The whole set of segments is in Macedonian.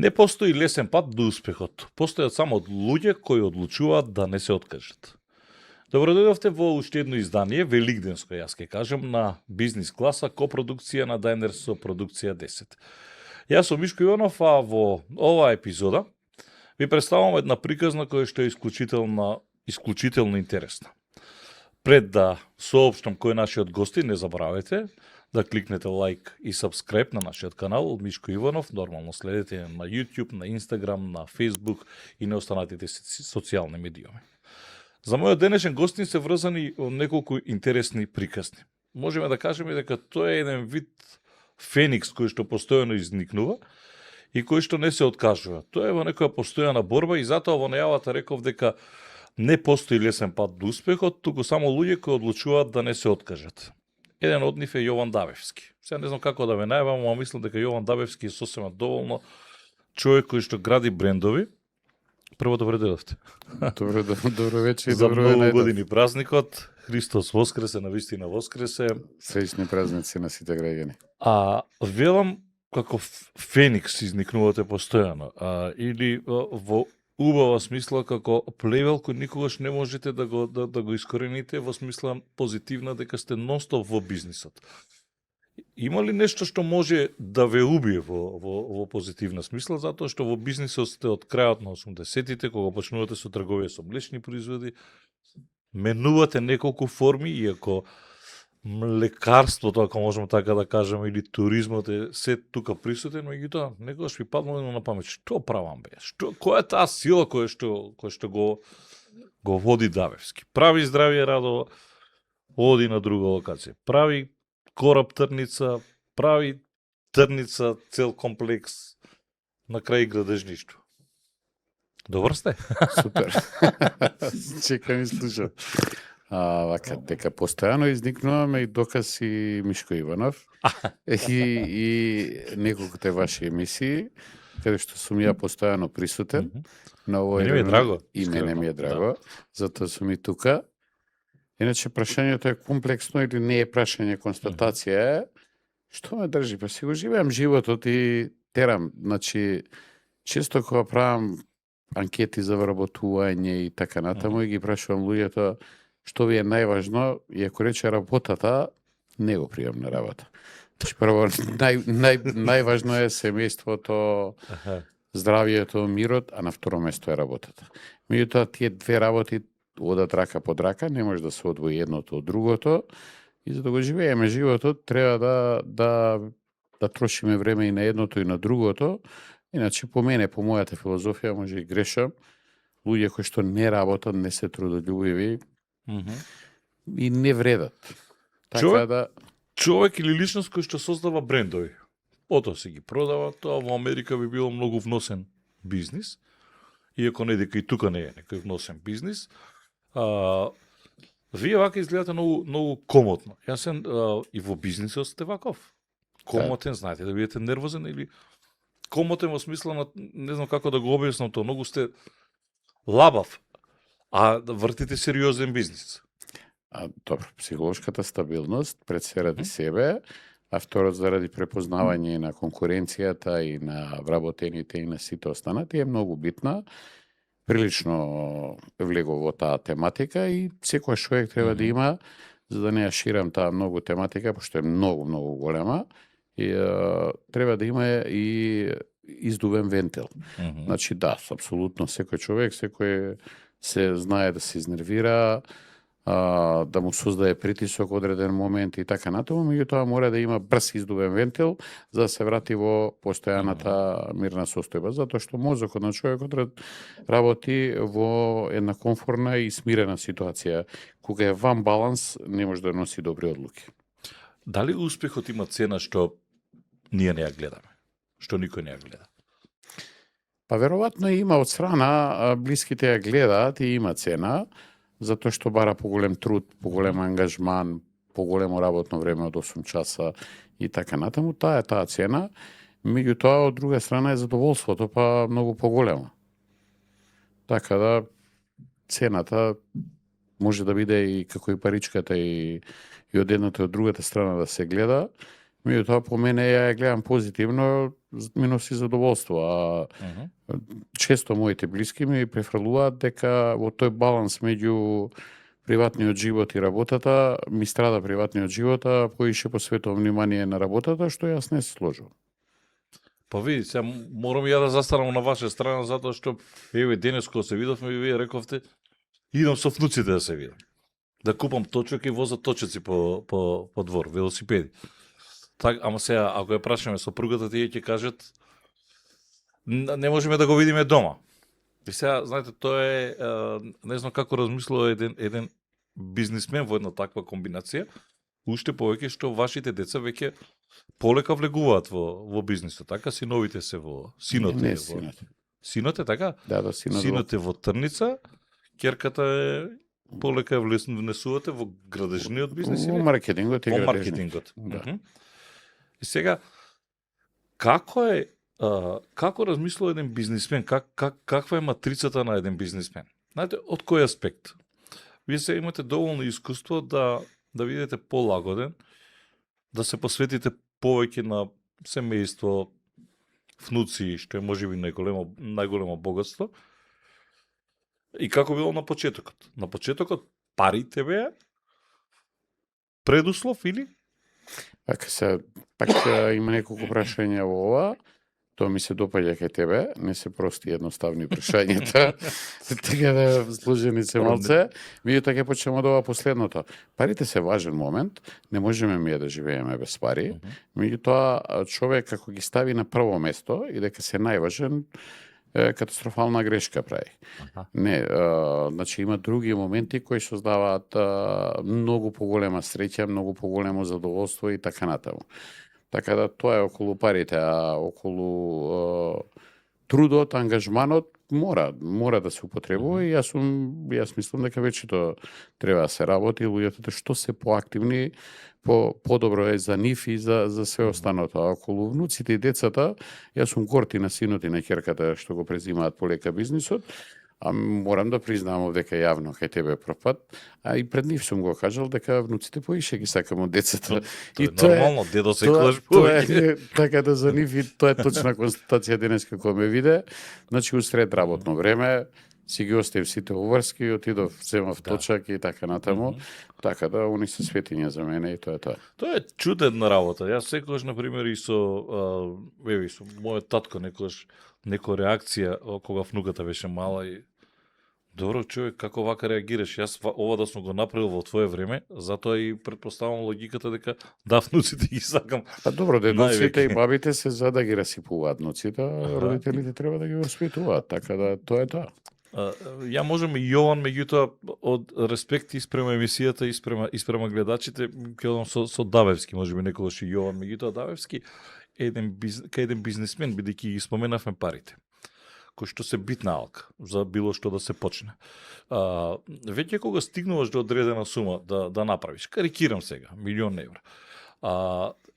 Не постои лесен пат до успехот. Постојат само луѓе кои одлучуваат да не се откажат. Добродојдовте во уште едно издание, великденско, јас ќе кажем, на Бизнис класа, копродукција на Daimler со продукција 10. Јас сум Мишко Иванов, а во оваа епизода ви представувам една приказна која што е исклучително интересна. Пред да соопштам кој е нашиот гости, не забравете да кликнете лайк и subscribe на нашиот канал Мишко Иванов. Нормално следете на YouTube, на Instagram, на Facebook и на останатите социјални медиуми. За мојот денешен гостин се врзани неколку интересни приказни. Можеме да кажеме дека тој е еден вид феникс кој што постојано изникнува и кој што не се откажува. Тоа е во некоја постојана борба и затоа во најавата реков дека не постои лесен пат до успехот, туку само луѓе кои одлучуваат да не се откажат. Еден од нив е Јован Дабевски. Сега не знам како да ве најавам, ама мислам дека Јован Дабевски е сосема доволно човек кој што гради брендови. Прво добредојдовте. Добро вечер и За добро многу најдов. години празникот. Христос воскресе, навистина воскресе. Среќни празници на сите граѓани. А велам како феникс изникнувате постојано, или во убава смисла како плевел кој никогаш не можете да го искорените, во смисла позитивна дека сте нонстоп во бизнисот. Има ли нешто што може да ве убие во позитивна смисла, затоа што во бизнисот сте од крајот на 80-тите, кога почнувате со трговија со млечни производи, менувате неколку форми, иако лекарството, ако можеме така да кажеме, или туризмот е се тука присутен, меѓутоа некогаш ви паднало на памет, што правам бе? Која е таа сила која што го води Дабевски? Прави здравје Радо, оди на друга локација. Прави кораб Трница, прави Трница цел комплекс на крај градежништво. Добар сте? Супер. Чекам и слушам. Вака, дека постојано изникнуваме и доказ и Мишко Иванов и неколкуте ваши емисии, каде што сум ја постојано присутен. На овој Мене ми е драго. И мене ми е драго, затоа сум и тука. Иначе прашањето е комплексно или не е прашање, констатација е што ме држи, па си го живеам животот и терам. Значи, често кога правам анкети за вработување и така натаму и ги прашувам луѓето што ви е најважно, и ако рече работата, не го пријам на работа. Значи, прво, најважно е семејството, здравието, мирот, а на второ место е работата. Меѓутоа, тие две работи одат рака под рака, не може да се одвои едното од другото, и за да го живееме животот, треба да трошиме време и на едното и на другото. Иначе, по мене, по мојата филозофија, може и грешам, луѓе кои што не работат, не се трудолюбиви, и не вредат. Така Човек или личност кој што создава брендови. Ото се ги продава, тоа во Америка би било многу вносен бизнис, иако не дека и тука не е некој вносен бизнис. Вие вака изгледате многу комотно. Јас и во бизнисот сте ваков. Комотен, знаете да бидете нервозен или комотен во смисла на, не знам како да го објаснам тоа, многу сте лабав, а вртите сериозен бизнис. Добро, психолошката стабилност пред се ради себе, а второ заради препознавање на конкуренцијата и на вработените и на сите останати е многу битна. Прилично влего во таа тематика и секој човек треба да има, за да не ја ширам таа многу тематика, пошто е многу голема, и треба да има и издувен вентил. Значи да, апсолутно секој човек, секој се знае да се изнервира, да му создае притисок одреден момент и така натаму, меѓутоа мора да има брз издувен вентил за да се врати во постојаната мирна состојба, затоа што мозокот на човекот работи во една комфортна и смирена ситуација. Кога е ван баланс, не може да носи добри одлуки. Дали успехот има цена што ние не ја гледаме? Што никој не ја гледа? Па веројатно има од страна, блиските ја гледаат и има цена, затоа што бара поголем труд, поголем ангажман, поголемо работно време од 8 часа и така натаму. Таа е таа цена, меѓутоа од друга страна е задоволството па многу поголемо. Така да цената може да биде и како и паричката и од едната и од другата страна да се гледа, Меѓутоа по мене ја гледам позитивно, ми носи задоволство, а често моите блиски ми префрлуваат дека во тој баланс меѓу приватниот живот и работата, ми страда приватниот живот, а поише посветувам внимание на работата, што јас не се сложувам. Па види, сега морам ја да застанам на ваша страна, затоа што, еве, денес кога се видовме, вие рековте, идам со внуците да се видам. Да купам точок и возат точеци по двор, велосипеди. Так, ама сега, ако ја прашаме сопругата, тие ќе кажат, не можеме да го видиме дома. И сега, знаете, тоа е, не знам како размислува еден бизнисмен во една таква комбинација, уште повеќе што вашите деца веќе полека влегуваат во бизнисот, така? Синовите се во... Синот Не, е синот. Синот е така? Да, синот. Синот е во Трница, ќерката е полека ја внесувате во градежниот бизнис Во или? маркетингот и Во градежниот. маркетингот. Да. Мгм. И сега, како размислува еден бизнисмен, каква е матрицата на еден бизнисмен? Знаете, од кој аспект? Вие се имате доволно искуство да бидете полагоден, да се посветите повеќе на семејство, внуци, што е можеби најголемо богатство. И како било на почетокот? На почетокот парите беа предуслов или? Така се, пак има неколку прашања во ова. Тоа ми се допаѓа кај тебе, не се прости едноставни прашањата. Така да сложени се малце. Меѓутоа ќе почнеме од ова последното. Парите се важен момент, не можеме ние да живееме без пари. Меѓутоа човек како ги стави на прво место и дека се најважен, катастрофална грешка прави. Не, значи има други моменти кои создаваат многу поголема среќа, многу поголемо задоволство и така натаму. Така да тоа е околу парите, а околу трудот, ангажманот мора да се употребува и јас мислам дека вечето треба да се работи, луѓето што се поактивни, подобро е за нив и за све останато. А околу внуците и децата, јас сум горти на синот и на ќерката што го презимаат полека бизнисот, а морам да признавам дека јавно кај тебе пропат, а и пред нив сум го кажал дека внуците поише ги сакам од децата. Тоа е нормално, дедо се клаш Тоа повеќе. е така да за нив и тоа е точна констатација денес како ме виде. Значи усред работно време си ги оставив сите уврски, отидов, земав точак и така натаму. Така да они се светиња за мене и тоа е тоа. Тоа е чудна работа. Јас секогаш на пример и со мојот татко некоја реакција кога внуката беше мала и добро човек како вака реагираш. Јас ова да сум го направил во твое време, затоа и претпоставам логиката дека да внуците ги сакам. Па добро, дедоците највеќе. и бабите се за да ги расипуваат внуците, а родителите треба да ги воспитуваат, така да тоа е тоа. Ја можам и Јован, меѓутоа од респект и спрема емисијата и спрема гледачите, ќе одам со Давевски, можеби некогаш и Јован, меѓутоа Давевски кај еден бизнисмен, бидејќи ги споменавме парите, кои што се битна алка за било што да се почне. Веќе кога стигнуваш до одредена сума да направиш, карикирам сега, 1.000.000 евра,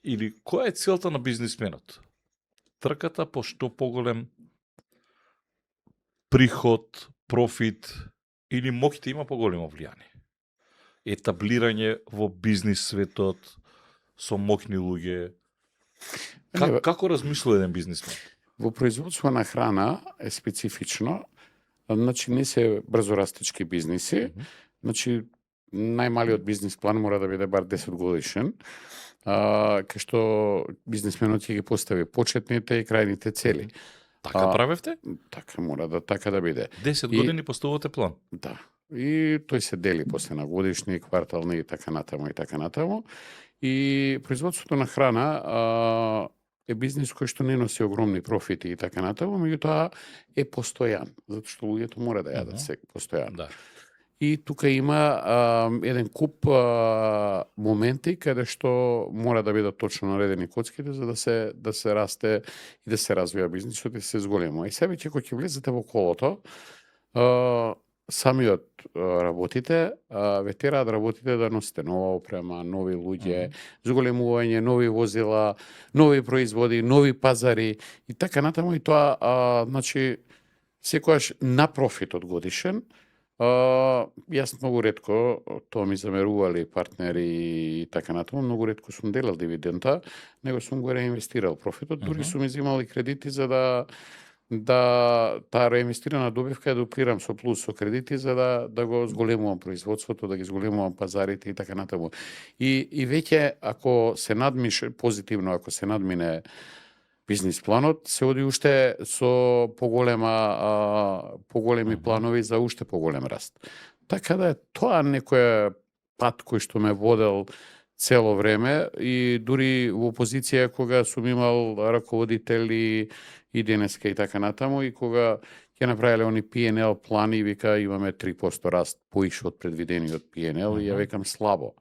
или која е целта на бизнисменот? Трката по што поголем приход, профит или моќте има поголемо влијание. Етаблирање во бизнис светот со моќни луѓе. Како размислува еден бизнисмен? Во производство на храна е специфично, значи не се брзорастечки бизниси, значи најмалиот бизнис план мора да биде бар 10 годишен, кај што бизнисменот ќе ги постави почетните и крајните цели. Така правевте? Така мора да биде. 10 години поставувате план. Да. И тој се дели после на годишни, квартални и така натаму. И производството на храна е бизнис кој што не носи огромни профити и така натаму, меѓутоа е постојан, затоа што луѓето мора да јадат се постојано. Да. И тука има еден куп моменти каде што мора да бидат точно наредени коцките за да се расте и да се развива бизнисот и да се зголема. И себе кога ќе влезете во колото, самиот работите, ве тераат работите да носите нова опрема, нови луѓе, зголемување, нови возила, нови производи, нови пазари и така натаму. И тоа, значи, секојаш на профитот годишен, Јас многу ретко, тоа ми замерували партнери и така натаму, многу ретко сум делал дивиденда, него сум го реинвестирал профитот, дури сум изимал и кредити за да таа реинвестирана добивка ја дуплирам со плюс со кредити за да го зголемувам производството, да ги зголемувам пазарите и така натаму. И веќе ако се надмише позитивно, ако се надмине бизнис планот, се оди уште со поголеми планови за уште поголем раст. Така да е тоа некој пат кој што ме водел цело време и дури во позиција кога сум имал раководители и денеска и така натаму и кога ќе направиле они P&L плани и вика имаме 3% раст поише од предвидениот P&L и ја викам слабо.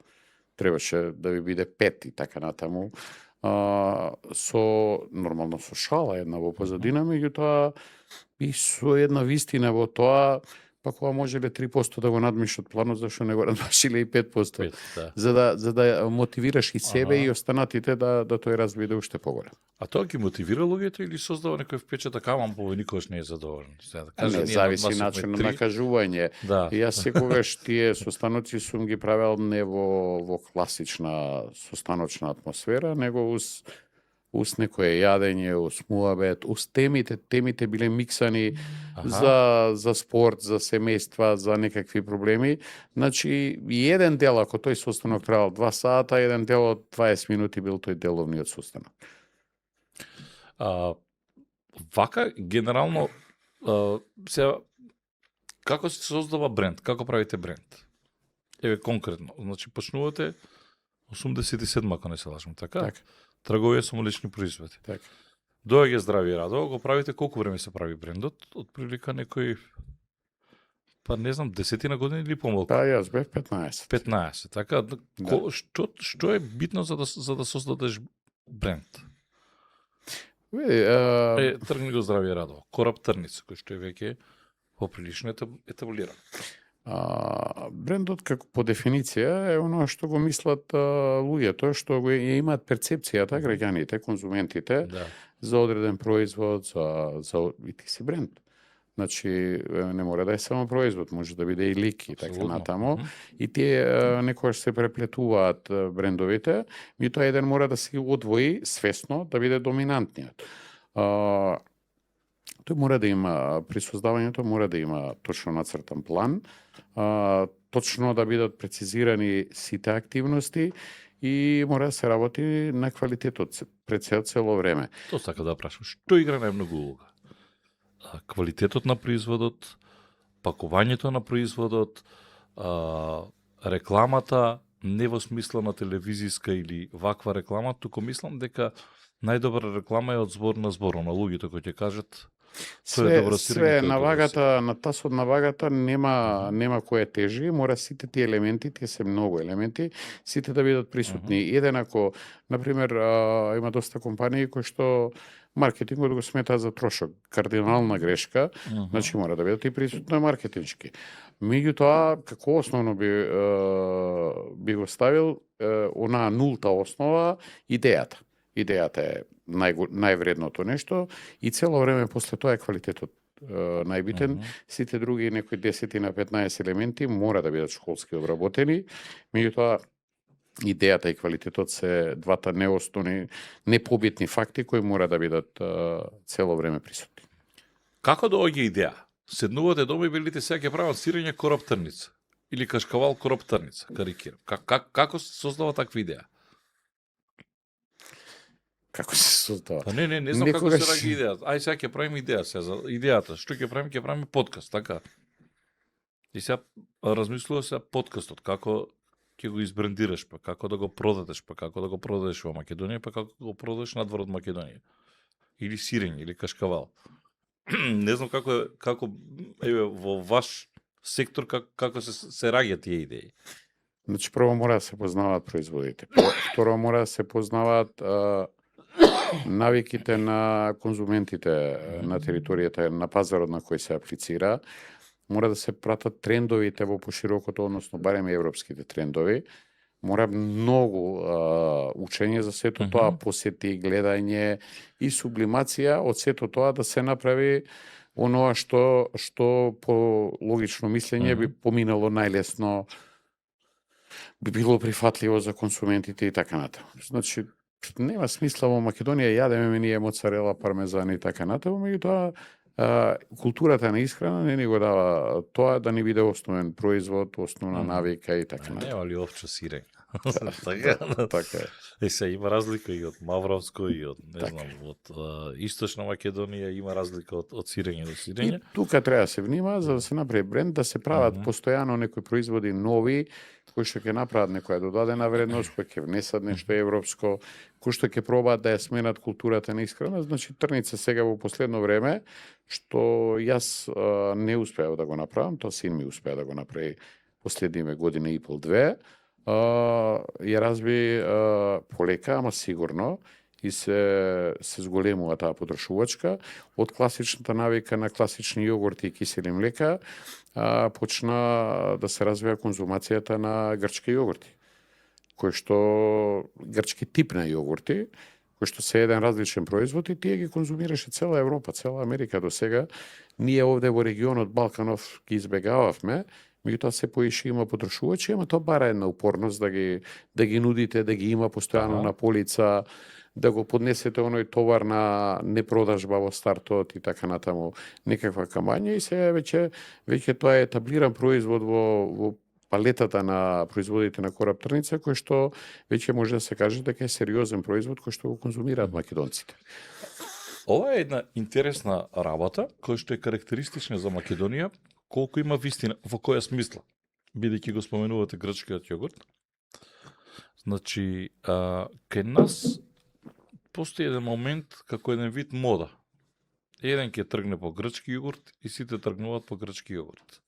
Требаше да ви биде 5 и така натаму. Нормално со шала една во позадина, меѓутоа и со една вистина во тоа, па кога можеле 3% да го надмишат планот, зашто не го надмашиле и 5%. За да мотивираш и себе и останатите да тој раст биде уште поголем. А тоа ги мотивира луѓето или создава некој впечаток, амам повеќе никогаш не е задоволен? Не, зависи начин на накажување. Да. Јас секогаш тие состаноци сум ги правел не во класична состаночна атмосфера, него ус некое јадење, ус муабет, ус темите биле миксани за спорт, за семејства, за некакви проблеми. Значи, еден дел, ако тој состанок требал 2 сата, еден дел од 20 минути бил тој деловниот состанок. Вака, генерално, сега, како се создава бренд? Како правите бренд? Еве, конкретно. Значи, почнувате 87, ако не се лажам, така? Така. Трговија со молични производи. Така. Доаѓа Здрави и Радо, го правите колку време се прави брендот? Од прилика некој, па не знам, 10 години или помалку? Па јас бев 15. 15, така? Што е битно за да создадеш бренд? Тргни го Здрави и Радо. Кораб Трница, кој што е веќе поприлично етаблиран. Брендот како по дефиниција е оно што го мислат луѓето, што го имаат перцепцијата граѓаните, конзументите за одреден производ, за и ти си бренд. Значи не мора да е само производ, може да биде и лик и така натаму. И тие некогаш се преплетуваат брендовите, меѓутоа еден мора да се одвои свесно да биде доминантниот. Тој мора да има, при создавањето мора да има точно нацртан план, точно да бидат прецизирани сите активности и мора да се работи на квалитетот пред цело време. Тоа сака да прашам, што игра најмногу улога? Квалитетот на производот, пакувањето на производот, рекламата, не во смисла на телевизиска или ваква реклама, туку мислам дека најдобра реклама е од збор на збор, на луѓето кои ќе кажат све на вагата, на тасот на вагата нема кој е тежи, мора сите тие елементи, тие се многу елементи, сите да бидат присутни. Еден ако, например, има доста компании кои што маркетингот го смета за трошок, кардинална грешка, значи мора да бидат и присутно маркетиншки. Меѓутоа, како основно би го ставил онаа нулта основа, идејата. Идејата е највредното нешто и цело време после тоа е квалитетот најбитен. Сите други некои 10 на 15 елементи мора да бидат школски обработени. Меѓутоа идејата и квалитетот се двата неосновни, непобитни факти кои мора да бидат цело време присутни. Како доаѓа идеја? Седнувате дома и велите сега ќе правам сирење кораб Трница или кашкавал кораб Трница, карикирам. Како се создава таква идеја? Како се создава? Па не знам како се раѓа идејата. Ај сега ќе правиме идеја сега за идејата. Што ќе правиме подкаст, така? И сега размислува се подкастот, како ќе го избрендираш, па како да го продадеш, па како да го продадеш во Македонија, па како го продадеш надвор од Македонија. Или сирење, или кашкавал. Не знам како еве во ваш сектор како се раѓаат тие идеи. Значи прво мора да се познаваат производите. Второ мора да се познаваат навиките на конзументите на територијата, на пазарот на кој се аплицира. Мора да се пратат трендовите во поширокото, односно барем европските трендови. Мора многу учење за сето тоа, посети, гледање и сублимација од сето тоа да се направи оноа што по логично мислење би поминало најлесно, би било прифатливо за консументите и така натаму. Значи, нема смисла во Македонија јадеме ние моцарела, пармезан и така натаму, меѓутоа културата на исхрана не ни го дава тоа да ни биде основен производ, основна навика и така натаму. Нема ли овче сирење? Така е. Се има разлика и од Мавровско и од не знам од Источна Македонија има разлика од сирење до сирење. И тука треба да се внима за да се направи бренд, да се прават постојано некои производи нови кои што ќе направат некоја додадена вредност, кои ќе внесат нешто европско, кои што ќе пробаат да ја сменат културата на исхрана. Значи трница сега во последно време што јас не успеав да го направам, тоа син ми успеа да го направи последниве година и пол-две. Ја разби полека, ама сигурно, и се зголемува таа потрошувачка. Од класичната навика на класични јогурти и кисели млека, почна да се развива конзумацијата на грчки јогурти, кои што грчки тип на јогурти, кои што се еден различен производ и тие ги конзумираше цела Европа, цела Америка до сега. Ние овде во регионот Балканов ги избегававме, меѓутоа се поише има потрошувачи, ама тоа бара една упорност да ги нудите, да ги има постојано на полица, да го поднесете оној товар на непродажба во стартот и така натаму, некаква камања и сега веќе тоа е етаблиран производ во палетата на производите на Кораб Трница, кој што веќе може да се каже дека е сериозен производ кој што го конзумираат македонците. Ова е една интересна работа која што е карактеристична за Македонија, колку има вистина, во која смисла, бидејќи го споменувате грчкиот јогурт. Значи, кај нас постои еден момент како еден вид мода. Еден ќе тргне по грчки јогурт и сите тргнуваат по грчки јогурт.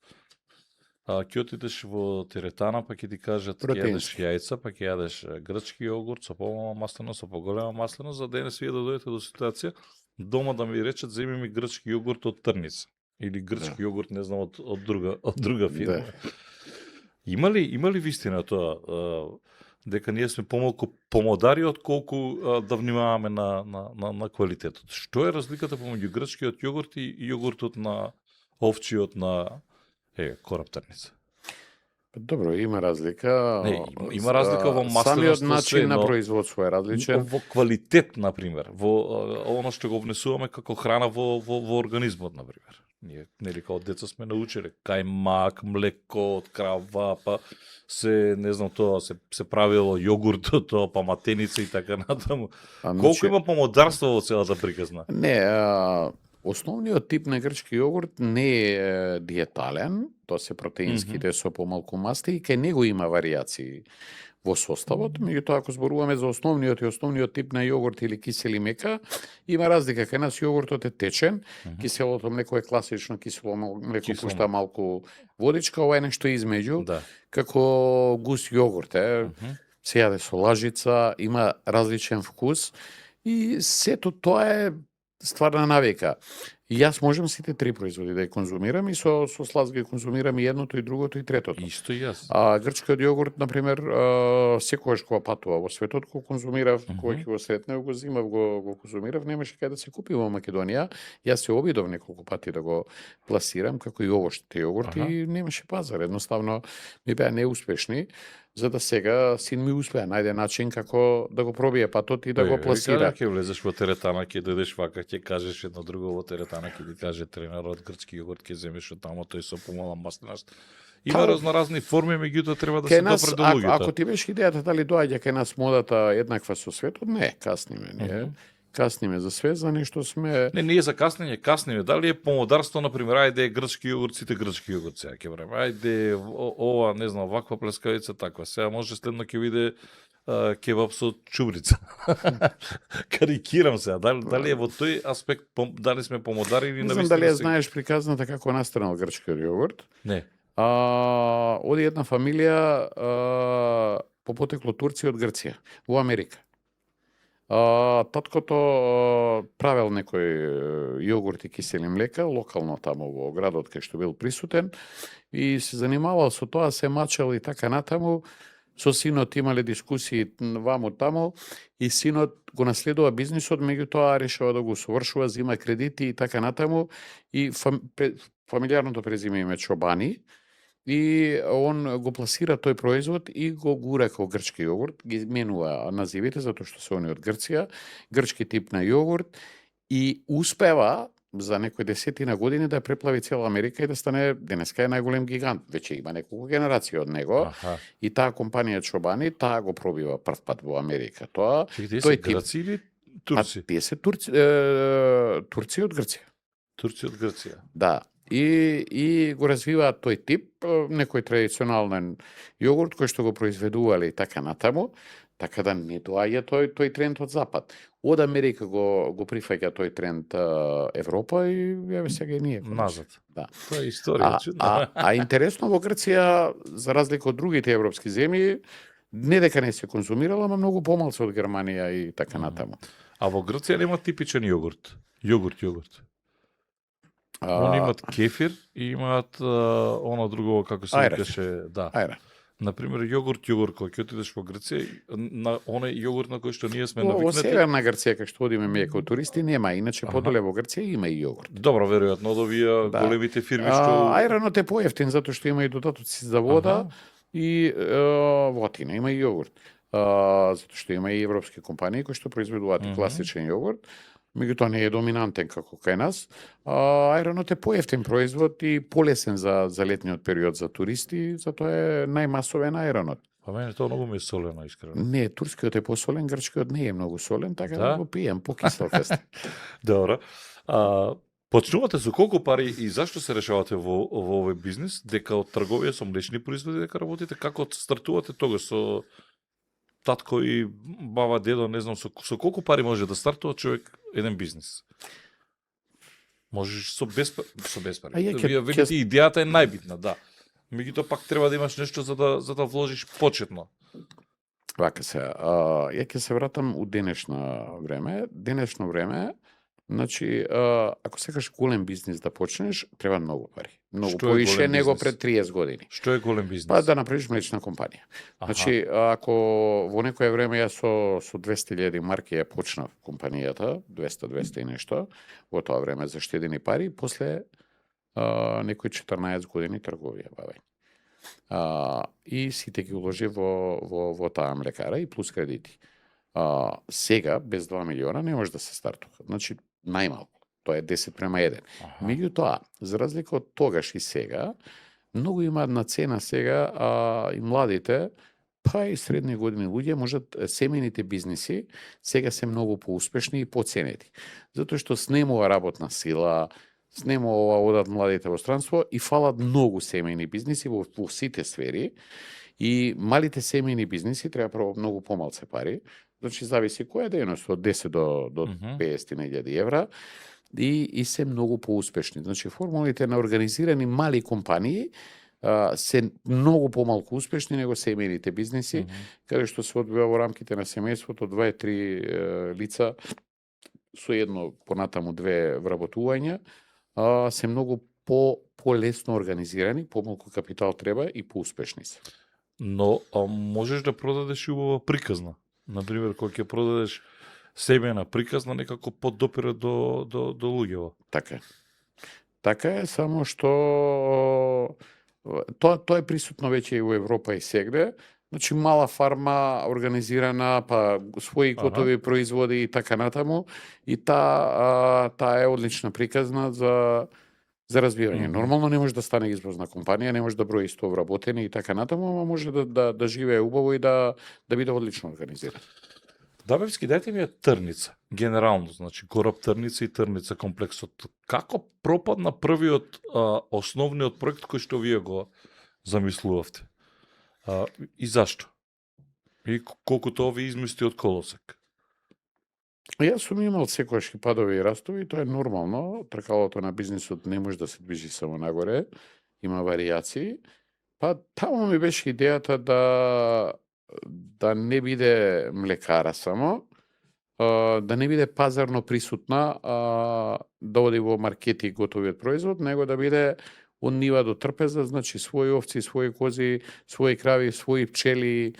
Ќе отидеш во теретана, па ќе ти кажат ќе јадеш јајца, па ќе јадеш грчки јогурт со помала маслено, со поголема маслено, за денес вие да дојдете до ситуација дома да ми речат земи ми грчки јогурт од Трница или грчки јогурт не знам од друга фирма. Има ли вистина тоа дека ние сме помалку помодари од колку да внимаваме на квалитетот? Што е разликата помеѓу грчкиот јогурт и јогуртот на овчиот на Кораб Трница? Добро, има разлика. Не, има разлика во масленост, самиот начин на производство е различен. Во квалитет, например, во оно што го внесуваме како храна во организмот, например. Ние, нели, као деца сме научиле кајмак, млеко од крава, па се, не знам тоа, се правило јогурт, тоа, па матеница и така натаму. Колку има помодарство во целата приказна? Не, основниот тип на грчки јогурт не е диетален, тоа се протеинските со помалку масти и кај него има варијации во составот, меѓутоа ако зборуваме за основниот тип на јогурт или кисели мека, има разлика. Кај нас јогуртот е течен, киселото млеко е класично кисело млеко, пушта малку водичка, ова е нешто измеѓу, како гус јогурт е. Се јаде со лажица, има различен вкус и сето тоа е стварна навика. И јас можам сите три производи да ја конзумирам и со сласт ги конзумирам и едното и другото и третото. Исто и јас. Грчкиот јогурт, например, секогаш кога патува во светот, го конзумирав, кога ќе го сретнев, го зимав, го конзумирав, немаше кај да се купи во Македонија. Јас се обидов неколку пати да го пласирам, како и овошните јогурти, и немаше пазар. Едноставно ми беа неуспешни, за да сега син ми успеа најде начин како да го пробие патот и да го пласира. Ќе влезеш во теретана, ќе дојдеш вака, ќе кажеш едно друго во теретана, ќе ти каже тренерот грчки јогурт ќе земеш од таму, тој со помала масленост. Има разноразни форми, меѓутоа треба да се допре до луѓето. Ако ти беше идејата дали доаѓа кај нас модата еднаква со светот, не, касниме ние. Касниме за све, за нешто сме... Не за касниме. Дали е помодарство, например, ајде грчки јогурт, сите грчки јогурт сега ќе време. Ајде ова, не знам, ваква плескавица, таква. Сега може следно ќе биде кебаб со чубрица. Карикирам сега. Дали е во тој аспект, дали сме помодари или навистина? Не знам дали ја знаеш приказната како настанал грчкиот јогурт. Не. Оди една фамилија по потекло Турција од Грција во Америка. Таткото правел некој јогурт и кисели млека, локално таму во градот кај што бил присутен и се занимавал со тоа, се мачел и така натаму. Со синот имале дискусии ваму таму и синот го наследува бизнисот, меѓутоа решава да го совршува, зима кредити и така натаму и фамилиарното презиме име Чобани и он го пласира тој производ и го гура како грчки јогурт, ги менува називите затоа што се они од Грција, грчки тип на јогурт и успева за некои десетина години да преплави цела Америка и да стане денеска е најголем гигант. Веќе има неколку генерации од него. Аха. И таа компанија Чобани, таа го пробива прв пат во Америка. Тоа Чекайте, тој се тип. грци или турци? Тие се турци од Грција. Турци од Грција. Да. И го развиваат тој тип, некој традиционален јогурт кој што го произведувале и така натаму, така да не доаѓа тој тренд од запад. Од Америка го прифаќа тој тренд Европа и еве сега и ние. Назад. Да. Тоа е историја, чудна. А интересно во Грција, за разлика од другите европски земји, не дека не се конзумирала, ама многу помалку од Германија и така натаму. А во Грција нема типичен јогурт. Јогурт. Они имаат кефир и имаат оно друго, како се Ајрат. викаше, да. Ајра. Например, јогурт, кога ќе отидеш во Грција, на оној јогурт на кој што ние сме Во навикнати. северна Грција, кај што одиме ние како туристи, нема, иначе подоле во Грција има и јогурт. Добро, веројатно од овие Да. големите фирми што Ајранот е поевтин затоа што има и додатоци за вода и вотина, има и јогурт. Затоа што има и европски компании кои што произведуваат и класичен јогурт, меѓутоа не е доминантен како кај нас. Ајранот е поевтин производ и полесен за летниот период за туристи, затоа е најмасовен ајранот. Па мене тоа многу ми е солено, искрено. Не, турскиот е посолен, грчкиот не е многу солен, така Да? да го пием, покиселка сте. Добро. Почнувате со колку пари и зашто се решавате во овој бизнис? Дека од трговија со млечни производи дека работите? Како стартувате тогаш со татко и баба, дедо, не знам, со колку пари може да стартува човек еден бизнис? Можеш со без пари. А ја Вие велите идејата е најбитна, да. Меѓутоа пак треба да имаш нешто за да вложиш почетно. Вака се, ја ќе се вратам у денешно време, значи, ако сакаш голем бизнис да почнеш, треба многу пари. Многу Што е поише голем него бизнис? пред 30 години. Што е голем бизнис? Па да направиш млечна компанија. Значи, ако во некое време јас со 200.000 марки ја почнав компанијата, 200 и нешто, во тоа време заштедени пари, после некои 14 години трговија бавење. И сите ги уложи во таа млекара и плюс кредити. Сега, без 2 милиона, не може да се стартува. Значи, најмалку. Тоа е 10:1. Меѓутоа, за разлика од тогаш и сега, многу имаат на цена сега и младите, па и средни години луѓе можат семејните бизниси сега се многу поуспешни и поценети. Затоа што снемува работна сила, снемува одат младите во странство и фалат многу семејни бизниси во сите сфери и малите семејни бизниси треба прво многу помалце пари. Значи зависи која дејност од 10 до 50.000 евра и се многу поуспешни. Значи формулите на организирани мали компании се многу помалку успешни него семејните бизниси, каде што се одвива во рамките на семејството 2-3 лица со едно понатаму 2 вработувања, се многу полесно организирани, помалку капитал треба и поуспешни се. Но можеш да продадеш и убава приказна. Например, кога ќе продадеш семејна приказна, некако поддопира до луѓево. Така е. Така е, само што тоа е присутно веќе и во Европа и сегде. Значи мала фарма организирана, па своји готови производи и така натаму, и таа е одлична приказна за развивање. Нормално не може да стане извозна компанија, не може да брои 100 вработени и така натаму, ама може да живее убаво и да биде одлично организиран. Дабевски, дајте ми ја Трница, генерално, значи кораб Трница и Трница комплексот. Како пропадна првиот основниот проект кој што вие го замислувавте? И зашто? И колку тоа ви измести од колосек? Јас сум имал секојаш и падови и растови, тоа е нормално. Тркалото на бизнисот не може да се движи само нагоре, има варијации. Па таму ми беше идејата да не биде млекара само, да не биде пазарно присутна, да оди во маркети готовиот производ, него да биде од нива до трпеза, значи своји овци, своји кози, своји крави, своји пчели,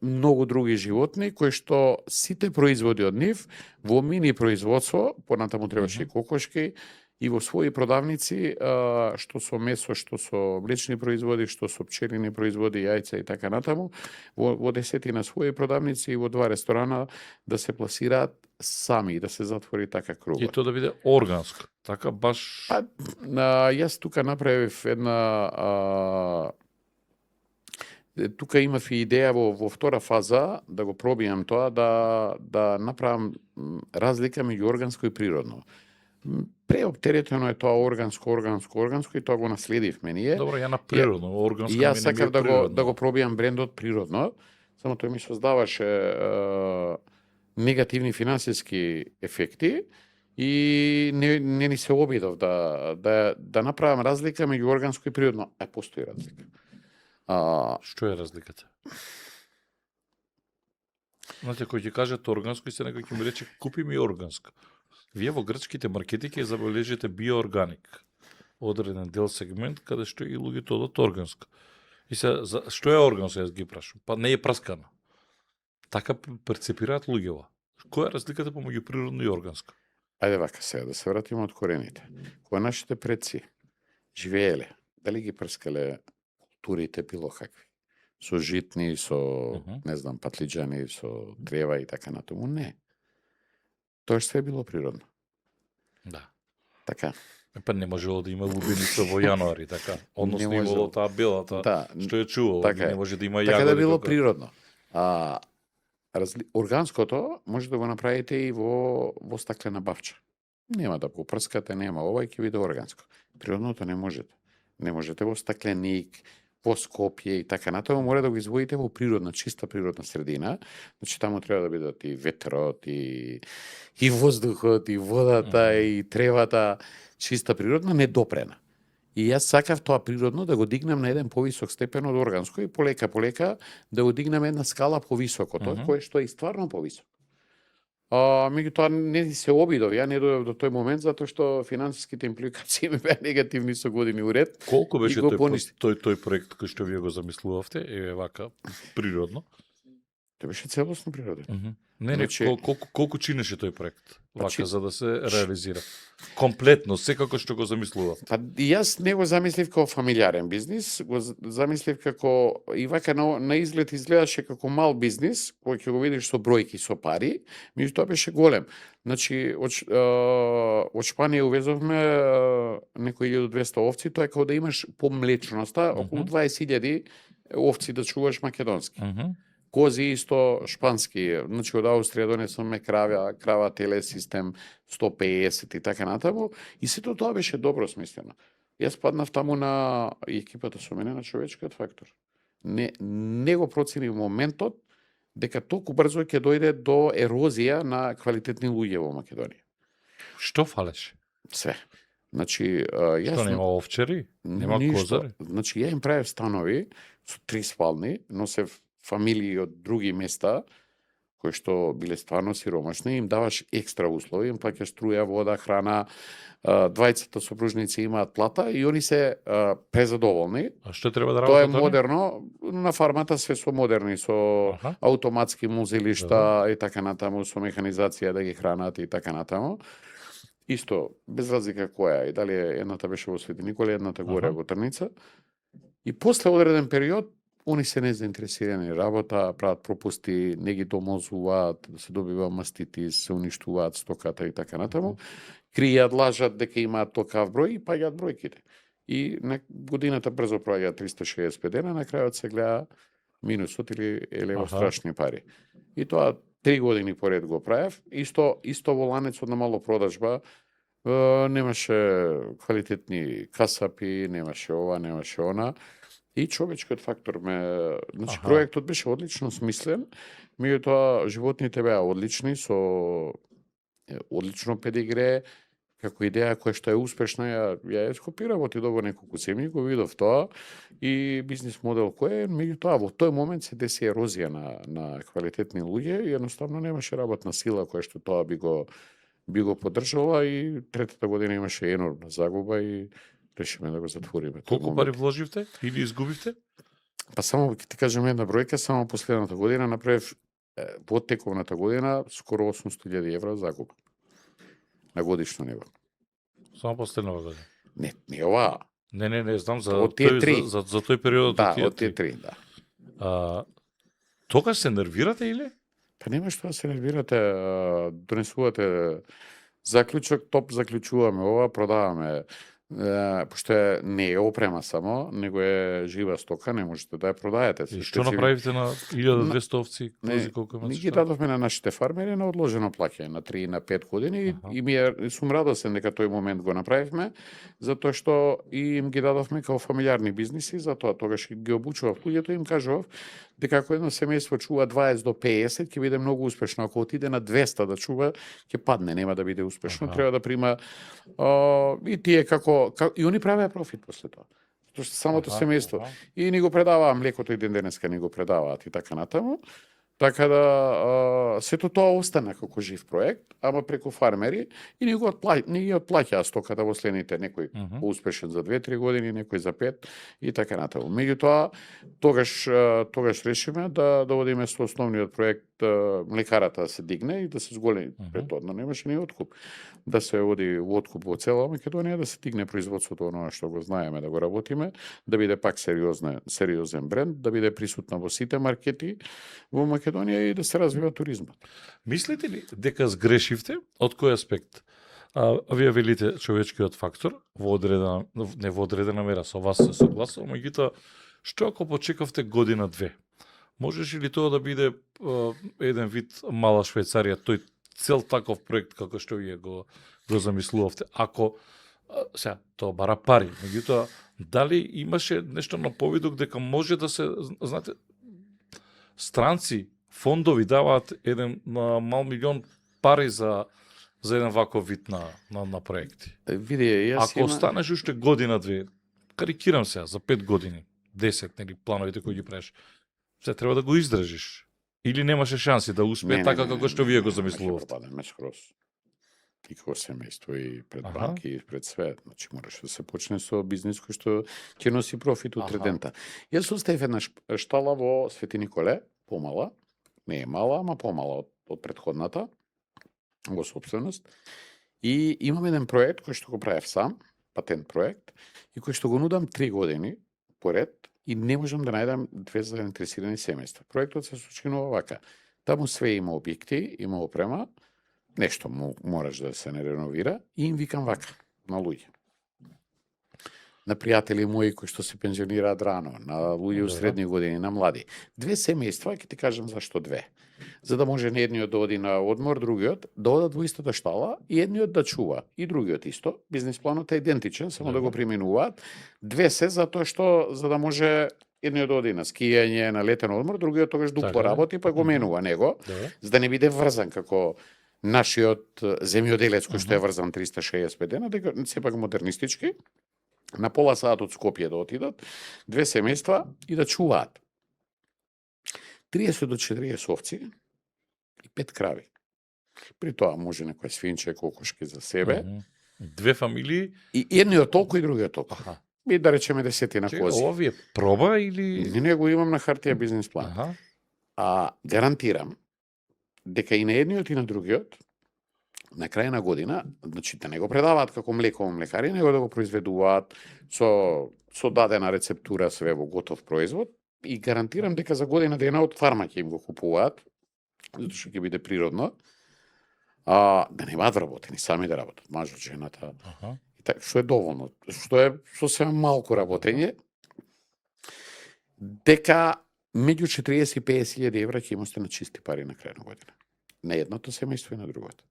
многу други животни, кои што сите производи од нив во мини производство, понатаму требаше и кокошки, и во своји продавници, што со месо, што со млечни производи, што со пчелини производи, јајца и така натаму, во десетина своји продавници и во 2 ресторана да се пласираат сами и да се затвори така кругот. И тоа да биде органско. Така баш... Па, јас тука направив една... тука имав и идеја во втора фаза да го пробијам тоа, да направам разлика меѓу органско и природно. Преоптеретено е тоа органско и тоа го наследивме ние. Добро, ја на природно, органско И јас ми не ми е сакав природно. да го пробијам брендот природно, само тој ми создаваше негативни финансиски ефекти и не ни се обидов да направам разлика меѓу органско и природно. Постои разлика. Што е разликата? Знаете, кој ќе кажете органско и се некој ќе ми рече купи ми органско. Вие во грчките маркети ќе забележите биоорганик. Одреден дел сегмент каде што и луѓето одат органско. И се, што е органско, јас ги прашам? Па не е праскано. Така перцепираат луѓето. Која е разликата помеѓу природно и органско? Ајде вака сега, да се вратиме од корените. Кога нашите предци живееле, дали ги прскале културите било какви? Со житни, со, не знам, патлиџани, со трева и така натаму? Не. Тоа све било природно. Да. Така. Па не можело да има лубеница во јануари, така. Односно имало таа белата, што ја чувало, така не може да има јагоди. Така да било природно. Органското може да го направите и во стаклена бавча. Нема да го прскате, нема ова, ќе биде органско. Природното не можете. Не можете во стакленик, во Скопје и така натаму, мора да го извоите во природна, чиста природна средина. Значи таму треба да бидат и ветрот, и воздухот, и водата, и тревата, чиста природна, недопрена. И јас сакав тоа природно да го дигнам на еден повисок степен од органско и полека да го дигнам една скала повисоко, тоа кое што е стварно повисоко. Меѓутоа не се обидов, ја не дојдов до тој момент затоа што финансиските импликации ми беа негативни со години уред. Колку беше тој проект кој што вие го замислувавте, е вака природно? Тоа беше целосно природен. Не, колку чинеше тој проект? Вака за да се реализира. Комплетно, секако што го замислував. Па јас не го замислив како фамилиарен бизнис, го замислив како и вака на изглед изгледаше како мал бизнис, кој ќе го видиш со бројки, со пари, меѓутоа беше голем. Значи, од Шпанија увезовме некои 1200 овци, тоа е како да имаш по млечноста околу 20.000 овци да чуваш македонски. Кози исто шпански, значи од Австрија донесоме крава теле систем 150 и така натаму, и сето тоа беше добро смислено. Јас паднав таму на екипата со мене на човечкиот фактор. Не го процени моментот дека толку брзо ќе дојде до ерозија на квалитетни луѓе во Македонија. Што фалеше? Се. Значи, јас... Што нема овчари? Нема козари? Значи, ја им правев станови со 3 спални, носев фамилии од други места, кои што биле стварно сиромашни, им даваш екстра услови, им плаќаш струја, вода, храна, двајцата сопружници имаат плата и они се презадоволни. А што треба да работат? Тоа е они? модерно, на фармата све со модерни, со автоматски музилишта и така натаму, со механизација да ги хранат и така натаму. Исто, без разлика која, и дали едната беше во Свети Николе, едната горе во Трница. И после одреден период они се незаинтересирани работа, прават пропусти, не ги домозуваат, се добива маститис, се уништуваат стоката и така натаму. Кријат, лажат дека имаат токав број и паѓаат бројките. И на годината брзо проаѓаат 365 дена, на крајот се гледа минусот или во страшни пари. И тоа 3 години поред го правев. Исто во ланецот на мало продажба, немаше квалитетни касапи, немаше ова, немаше она. И човечкиот фактор Значи, проектот беше одлично смислен, меѓутоа животните беа одлични, со одлично педигре, како идеја која што е успешна, ја скопирав од во неколку земји, го видов тоа и бизнис модел кој е, меѓутоа во тој момент се деси ерозија на квалитетни луѓе и едноставно немаше работна сила која што тоа би го поддржала и третата година имаше енормна загуба и решиме да го затвориме. тој Колку момент. пари вложивте или изгубивте? Па само ќе ти кажам една бројка, само последната година направив во тековната година скоро 800.000 евра загуба на годишно ниво. Само последнава година. Не ова. Не, знам за Од тие тој три. за тој период Да, од тие од тие три. три, да. Тогаш се нервирате или? Па нема што да се нервирате, донесувате заклучок, топ заклучуваме ова, продаваме. Пошто не е опрема само, него е жива стока, не можете да ја продаете. И што направивте на 1200 овци? Не, Кози колку имате? ние ги дадовме на нашите фармери на одложено плаќање на 3 и на 5 години и сум радосен дека тој момент го направивме, затоа што и им ги дадовме како фамилиарни бизниси, затоа тогаш ги обучував луѓето и им кажував дека ако едно семејство чува 20 до 50 ќе биде многу успешно, ако отиде на 200 да чува ќе падне, нема да биде успешно, треба да прима и тие како и они правеа профит после тоа. Тоа што самото семејство и ни го предаваа млекото и ден денеска ни го предаваат и така натаму. Така да сето тоа остана како жив проект, ама преку фармери и ни ги отплаќаа стоката во следните, некој успешен за 2-3 години, некој за 5 и така натаму. Меѓутоа тогаш решиме да одиме со основниот проект млекарата да се дигне и да се зголеми. Предходно немаше ни откуп. Да се оди во откуп во цела Македонија, да се дигне производството оноа што го знаеме да го работиме, да биде пак сериозен бренд, да биде присутна во сите маркети во Македонија и да се развива туризмот. Мислите ли дека сгрешивте? Од кој аспект? Вие велите човечкиот фактор во одредена мера, со вас се согласувам, меѓутоа што ако почекавте година-две? Можеше ли тоа да биде еден вид мала Швајцарија, тој цел таков проект како што вие го замислувавте? Ако сега тоа бара пари, меѓутоа дали имаше нешто на повидок дека може да се, знаете, странци, фондови даваат еден мал милион пари за еден ваков вид на проекти. Види, јас Ако останеш уште година-две, карикирам сега, за 5 години, 10, нели, плановите кои ги правиш, се треба да го издржиш. Или немаше шанси да успее така како што вие го замислувавте? Не, скроз. И како семејство, и пред банки, и пред све. Значи, мораше да се почне со бизнис кој што ќе носи профит од редента. Јас оставив една штала во Свети Николе, помала, не е мала, ама помала од предходната, во собственост. И имам еден проект кој што го правев сам, патент проект, и кој што го нудам 3 години поред, и не можам да најдам две заинтересирани семејства. Проектот се сочинува вака. Таму све има објекти, има опрема, нешто мораш да се не реновира, и им викам вака, на луѓе. На пријатели мои кои што се пензионираат рано, на луѓе у средни години, на млади. Две семејства, ќе ти кажам зашто две. За да може не едниот да оди на одмор, другиот да одат во истата штала и едниот да чува, и другиот исто. Бизнис планот е идентичен, само да го применуваат. Две се затоа што за да може едниот да оди на скијање, на летен одмор, другиот тогаш дупло работи па го менува него, за да не биде врзан како нашиот земјоделец кој што е врзан 365 дена, дека сепак модернистички, на пола саат од Скопје да отидат, две семејства и да чуваат. 30 до 40 овци и 5 крави. При тоа може некој свинче, кокошки за себе. Две фамилии? И едниот толку и другиот толку. И да речеме 10 на кози. Ова ви е проба или... Не го имам на хартија бизнис план. Гарантирам дека и на едниот и на другиот на крај на година, значи да не го предаваат како млеко во млекари, него да го произведуваат со дадена рецептура све во готов производ и гарантирам дека за година дена од фарма ќе им го купуваат, затоа што ќе биде природно, да немаат вработени, сами да работат, мажот, жената, и така, што е доволно, што е сосема малку работење, дека меѓу 40 и 50.000 евра ќе им остане чисти пари на крај на година. На едното семејство и на другото.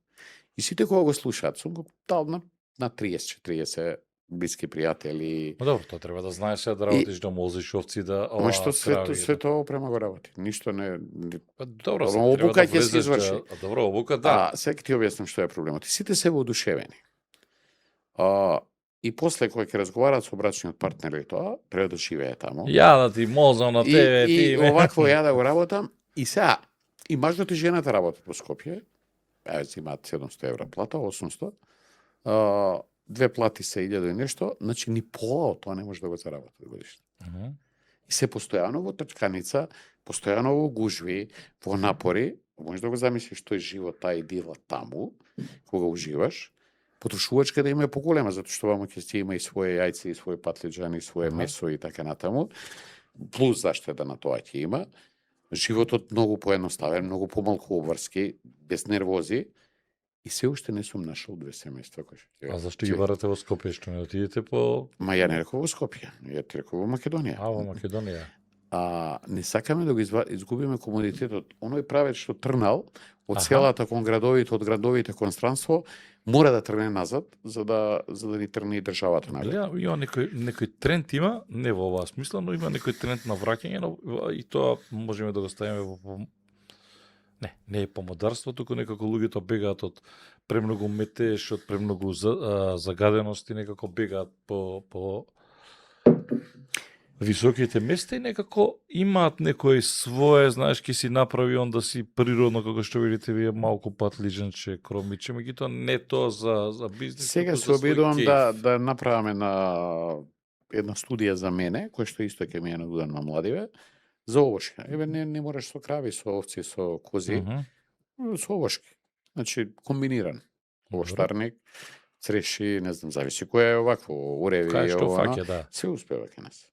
И сите кога го слушаат, сум го дал на 30-40 блиски пријатели. Добро, тоа треба да знаеш да работиш, да мозиш овци, да... Ама што све тоа опрема го работи. Ништо не... Добро, обука ќе се изврши. Добро, обука, да. Сега ти објаснам што е проблемот. Сите се воодушевени. И после кој ќе разговараат со брачниот партнер и тоа, треба да живее таму. Ја да ти мозам на тебе, и овакво ја да го работам. И сега, и мажот и жената работат во Скопје. Земаат 700 евра плата, 800. две плати се 1000 и нешто, значи ни пола од тоа не може да го заработи годишно. И се постојано во трчканица, постојано во гужви, во напори, можеш да го замислиш тој живот, таа идила таму, кога уживаш, потрошувачка да има е поголема, затоа што вамо ќе си има и своје јајци, и своје патлиџани, и своје месо и така натаму. Плюс заштеда на тоа ќе има. Животот многу поедноставен, многу помалку обврски, без нервози. И се уште не сум нашол две семејства кои што А зашто ги барате во Скопје, што не отидете по... Ма ја не реков во Скопје, ја ти реков во Македонија. во Македонија. Не сакаме да го изгубиме комодитетот. Оној правец што трнал од Аха. селата кон градовите, од градовите кон странство, мора да трне назад за да ни трне и државата напред. Има некој тренд има, не во оваа смисла, но има некој тренд на враќање, но и тоа можеме да го ставиме во не е помодарство, туку некако луѓето бегаат од премногу метеж, од премногу загадености, некако бегаат по високите места и некако имаат некој свое, знаеш, ки си направи он да си природно, како што видите вие, малку патлиџанче, кромиче, меѓутоа не тоа за бизнис. Сега се обидувам да направиме на една студија за мене, која што исто ќе ми е нагоден на младиве, за овошки. Еве не мораш со крави, со овци, со кози, со овошки. Значи комбиниран. Овоштарник, цреши, не знам, зависи која е овакво, уреви Кај што ова, фаќа, да. се успева кај нас.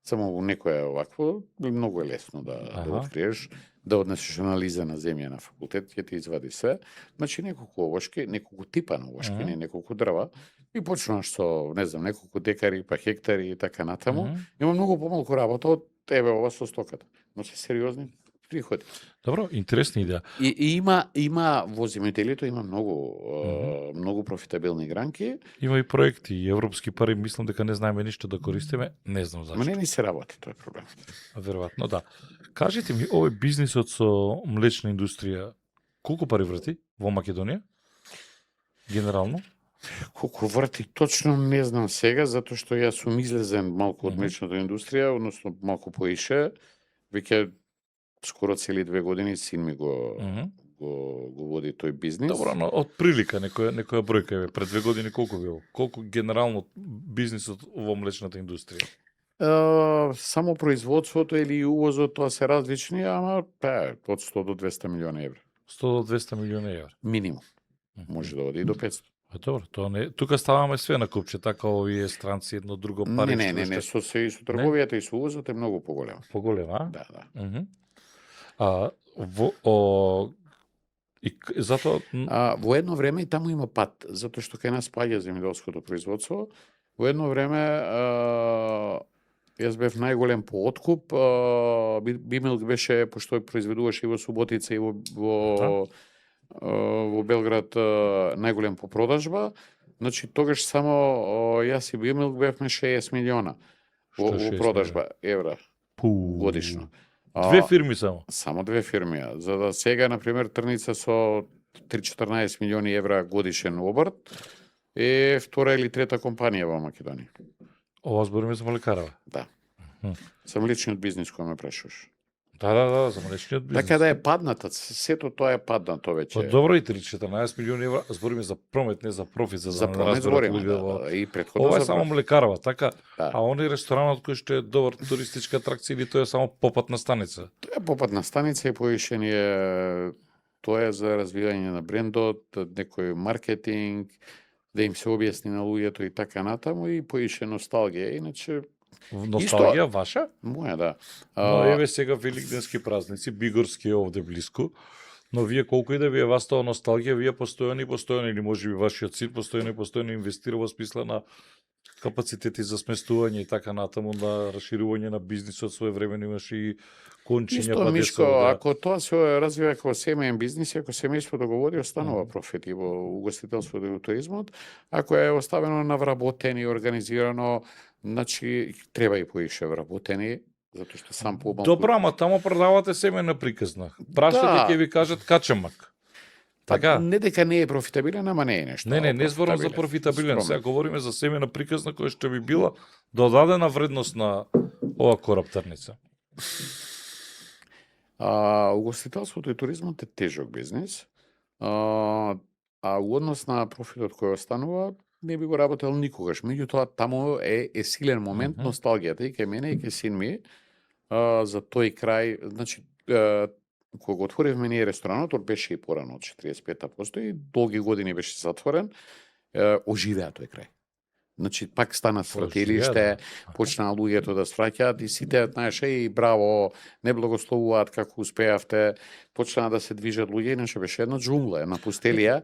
Само некој е овакво, многу е лесно да откриеш, да однесеш анализа на земја на факултет, ќе ти извади се. Значи неколку овошки, неколку типа на овошки, не неколку дрва, и почнаш со, не знам, неколку декари, па хектари и така натаму. Има многу помалку работа од тебе ова со стоката, но се сериозни приходи. Добро, интересна идеја. И има во земјоделието има многу профитабилни гранки. Има и проекти, и европски пари, мислам дека не знаеме ништо да користиме, не знам зашто. Ма не ни се работи, тоа е проблем. Веројатно, да. Кажете ми, овој бизнисот со млечна индустрија, колку пари врати во Македонија? Генерално? Колку врати точно не знам сега, затоа што јас сум излезен малку од млечната индустрија, односно малку поише. Веќе скоро цели 2 години син ми го води тој бизнис. Добро, но од прилика некоја бројка е пред 2 години колку било? Колку генерално бизнисот во млечната индустрија? Само производството или увозот тоа се различни, ама од 100 до 200 милиони евра. 100 до 200 милиони евра. Минимум. Може да оди и до 500. Добро, тоа не. Тука ставаме све на купче, така овие странци едно друго пари. Не, со трговијата и со увозот е многу поголема. Поголема, Да. И затоа во едно време и таму има пат, затоа што кај нас паѓа земјоделското производство. Во едно време јас бев најголем по откуп, Бимилк беше, пошто произведуваше и во Суботица и во Белград најголем по продажба. Значи тогаш само јас и Бимилк бевме 60 милиона во продажба евра годишно. Две фирми само? Само две фирми. За да сега, например, Трница со 3-14 милиони евра годишен обрт е втора или трета компанија во Македонија. Ова збориме за млекарава? Да. За млечниот бизнис кој ме прашуваш. Да, за млечниот бизнес. Така да е падната, сето тоа е паднато веќе. Добро, и 3-14 милиони евра, збориме за промет, не за профит, за промет збориме, и претходно. Ова е само млекарава, така? Да. А они ресторанот кој што е добар туристичка атракција или тоа е само попатна станица? Тоа е попатна станица и повишение, тоа е за развивање на брендот, некој маркетинг, да им се објасни на луѓето и така натаму и поише носталгија, иначе носталгија ваша? Моја, да. Но еве сега великденски празници, Бигорски е овде блиску, но вие колку и да ви е вас тоа носталгија, вие постојано или можеби вашиот син постојано инвестира во смисла на капацитети за сместување и така натаму, на расширување на бизнисот, своевремено имаше и кончиња па Мишко, ако тоа се развива како семеен бизнис, ако семејството го води, останува профит и во угостителството и во туризмот. Ако е оставено на вработени, организирано, значи треба и поише вработени, затоа што сам помалку. Добро, ама таму продавате семена приказна. Прашате ќе ви кажат качамак. Така? Не дека не е профитабилен, ама не е нешто. Не зборам за профитабилен, сега говориме за семена приказна која што би била додадена вредност на ова кораб Трница. Угостителството и туризмот е тежок бизнис. А у однос на профитот кој останува, не би го работел никогаш. Меѓутоа, таму е силен момент, носталгијата и кај мене и кај син ми за тој крај. Значи, кога го отворивме ние ресторанот, беше и порано од 45-та постои, долги години беше затворен, оживеа тој крај. Значи, пак стана свратилиште, почнаа луѓето да свраќаат и сите, знаеш, и браво, не благословуваат како успеавте, почнаа да се движат луѓе, иначе беше една джунгла, една пустелија,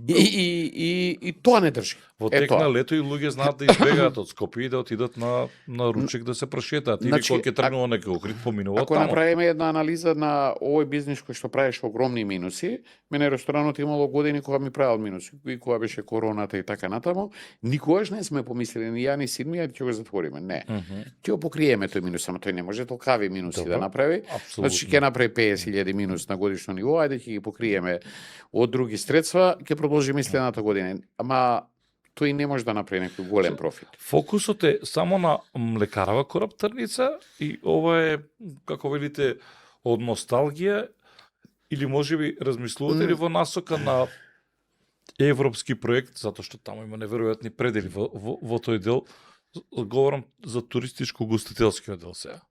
и тоа не држи. Во тек на лето и луѓе знаат да избегаат од Скопје и да отидат на ручек да се прошетаат. Или Значи, кога ќе тргнува некој Охрид, поминува Ако таму. направиме една анализа на овој бизнис кој што правеше огромни минуси, мене ресторанот имало години кога ми правил минуси, и кога беше короната и така натаму, никогаш не сме помислили ни ја ни син ми, ќе го затвориме. Не. Ќе го покриеме тој минус, ама тој не може толкави минуси да направи. Значи ќе направи 50.000 минус на годишно ниво, ајде ќе ги покриеме од други средства, ќе продолжиме следната година. Ама тој не може да направи некој голем профит. Фокусот е само на млекарава корапторница и ова е, како велите, од носталгија или можеби размислувате ли во насока на европски проект, затоа што таму има неверојатни предели во тој дел, говорам за туристичко-гостителскиот дел сега.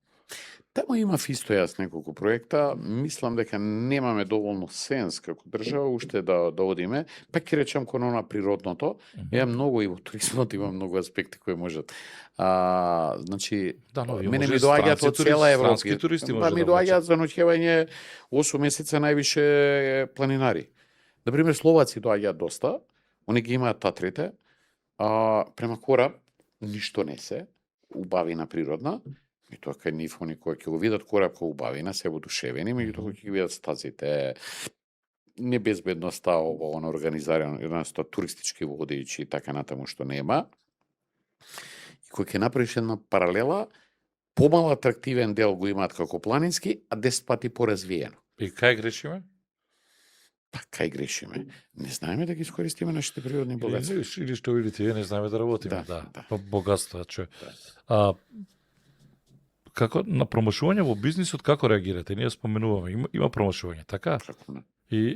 Таму имав исто јас неколку проекта, мислам дека немаме доволно сенс како држава уште да одиме, пак ќе речам кон она природното, многу и во туризмот има многу аспекти кои можат. Значи, мене ми доаѓаат од цела Европа. Туристи ми доаѓаат за ноќевање 8 месеца највише планинари. Например, словаци доаѓаат доста, они ги имаат Татрите, према кораб ништо не се, убавина природна, и тоа кај нив они кои ќе го видат кораб како убавина, се воодушевени, меѓутоа кога ќе ги видат стазите, небезбедноста, оно организирано, едноста туристички водичи и така натаму што нема. И кој ќе направиш една паралела, помал атрактивен дел го имаат како планински, а 10 пати поразвиено. И кај грешиме? Па кај грешиме? Не знаеме да ги искористиме нашите природни богатства. Или што видите, вие не знаеме да работиме, да. Богатства, чуе. Како на промошување во бизнисот, како реагирате? Ние споменуваме, има промошување, така? И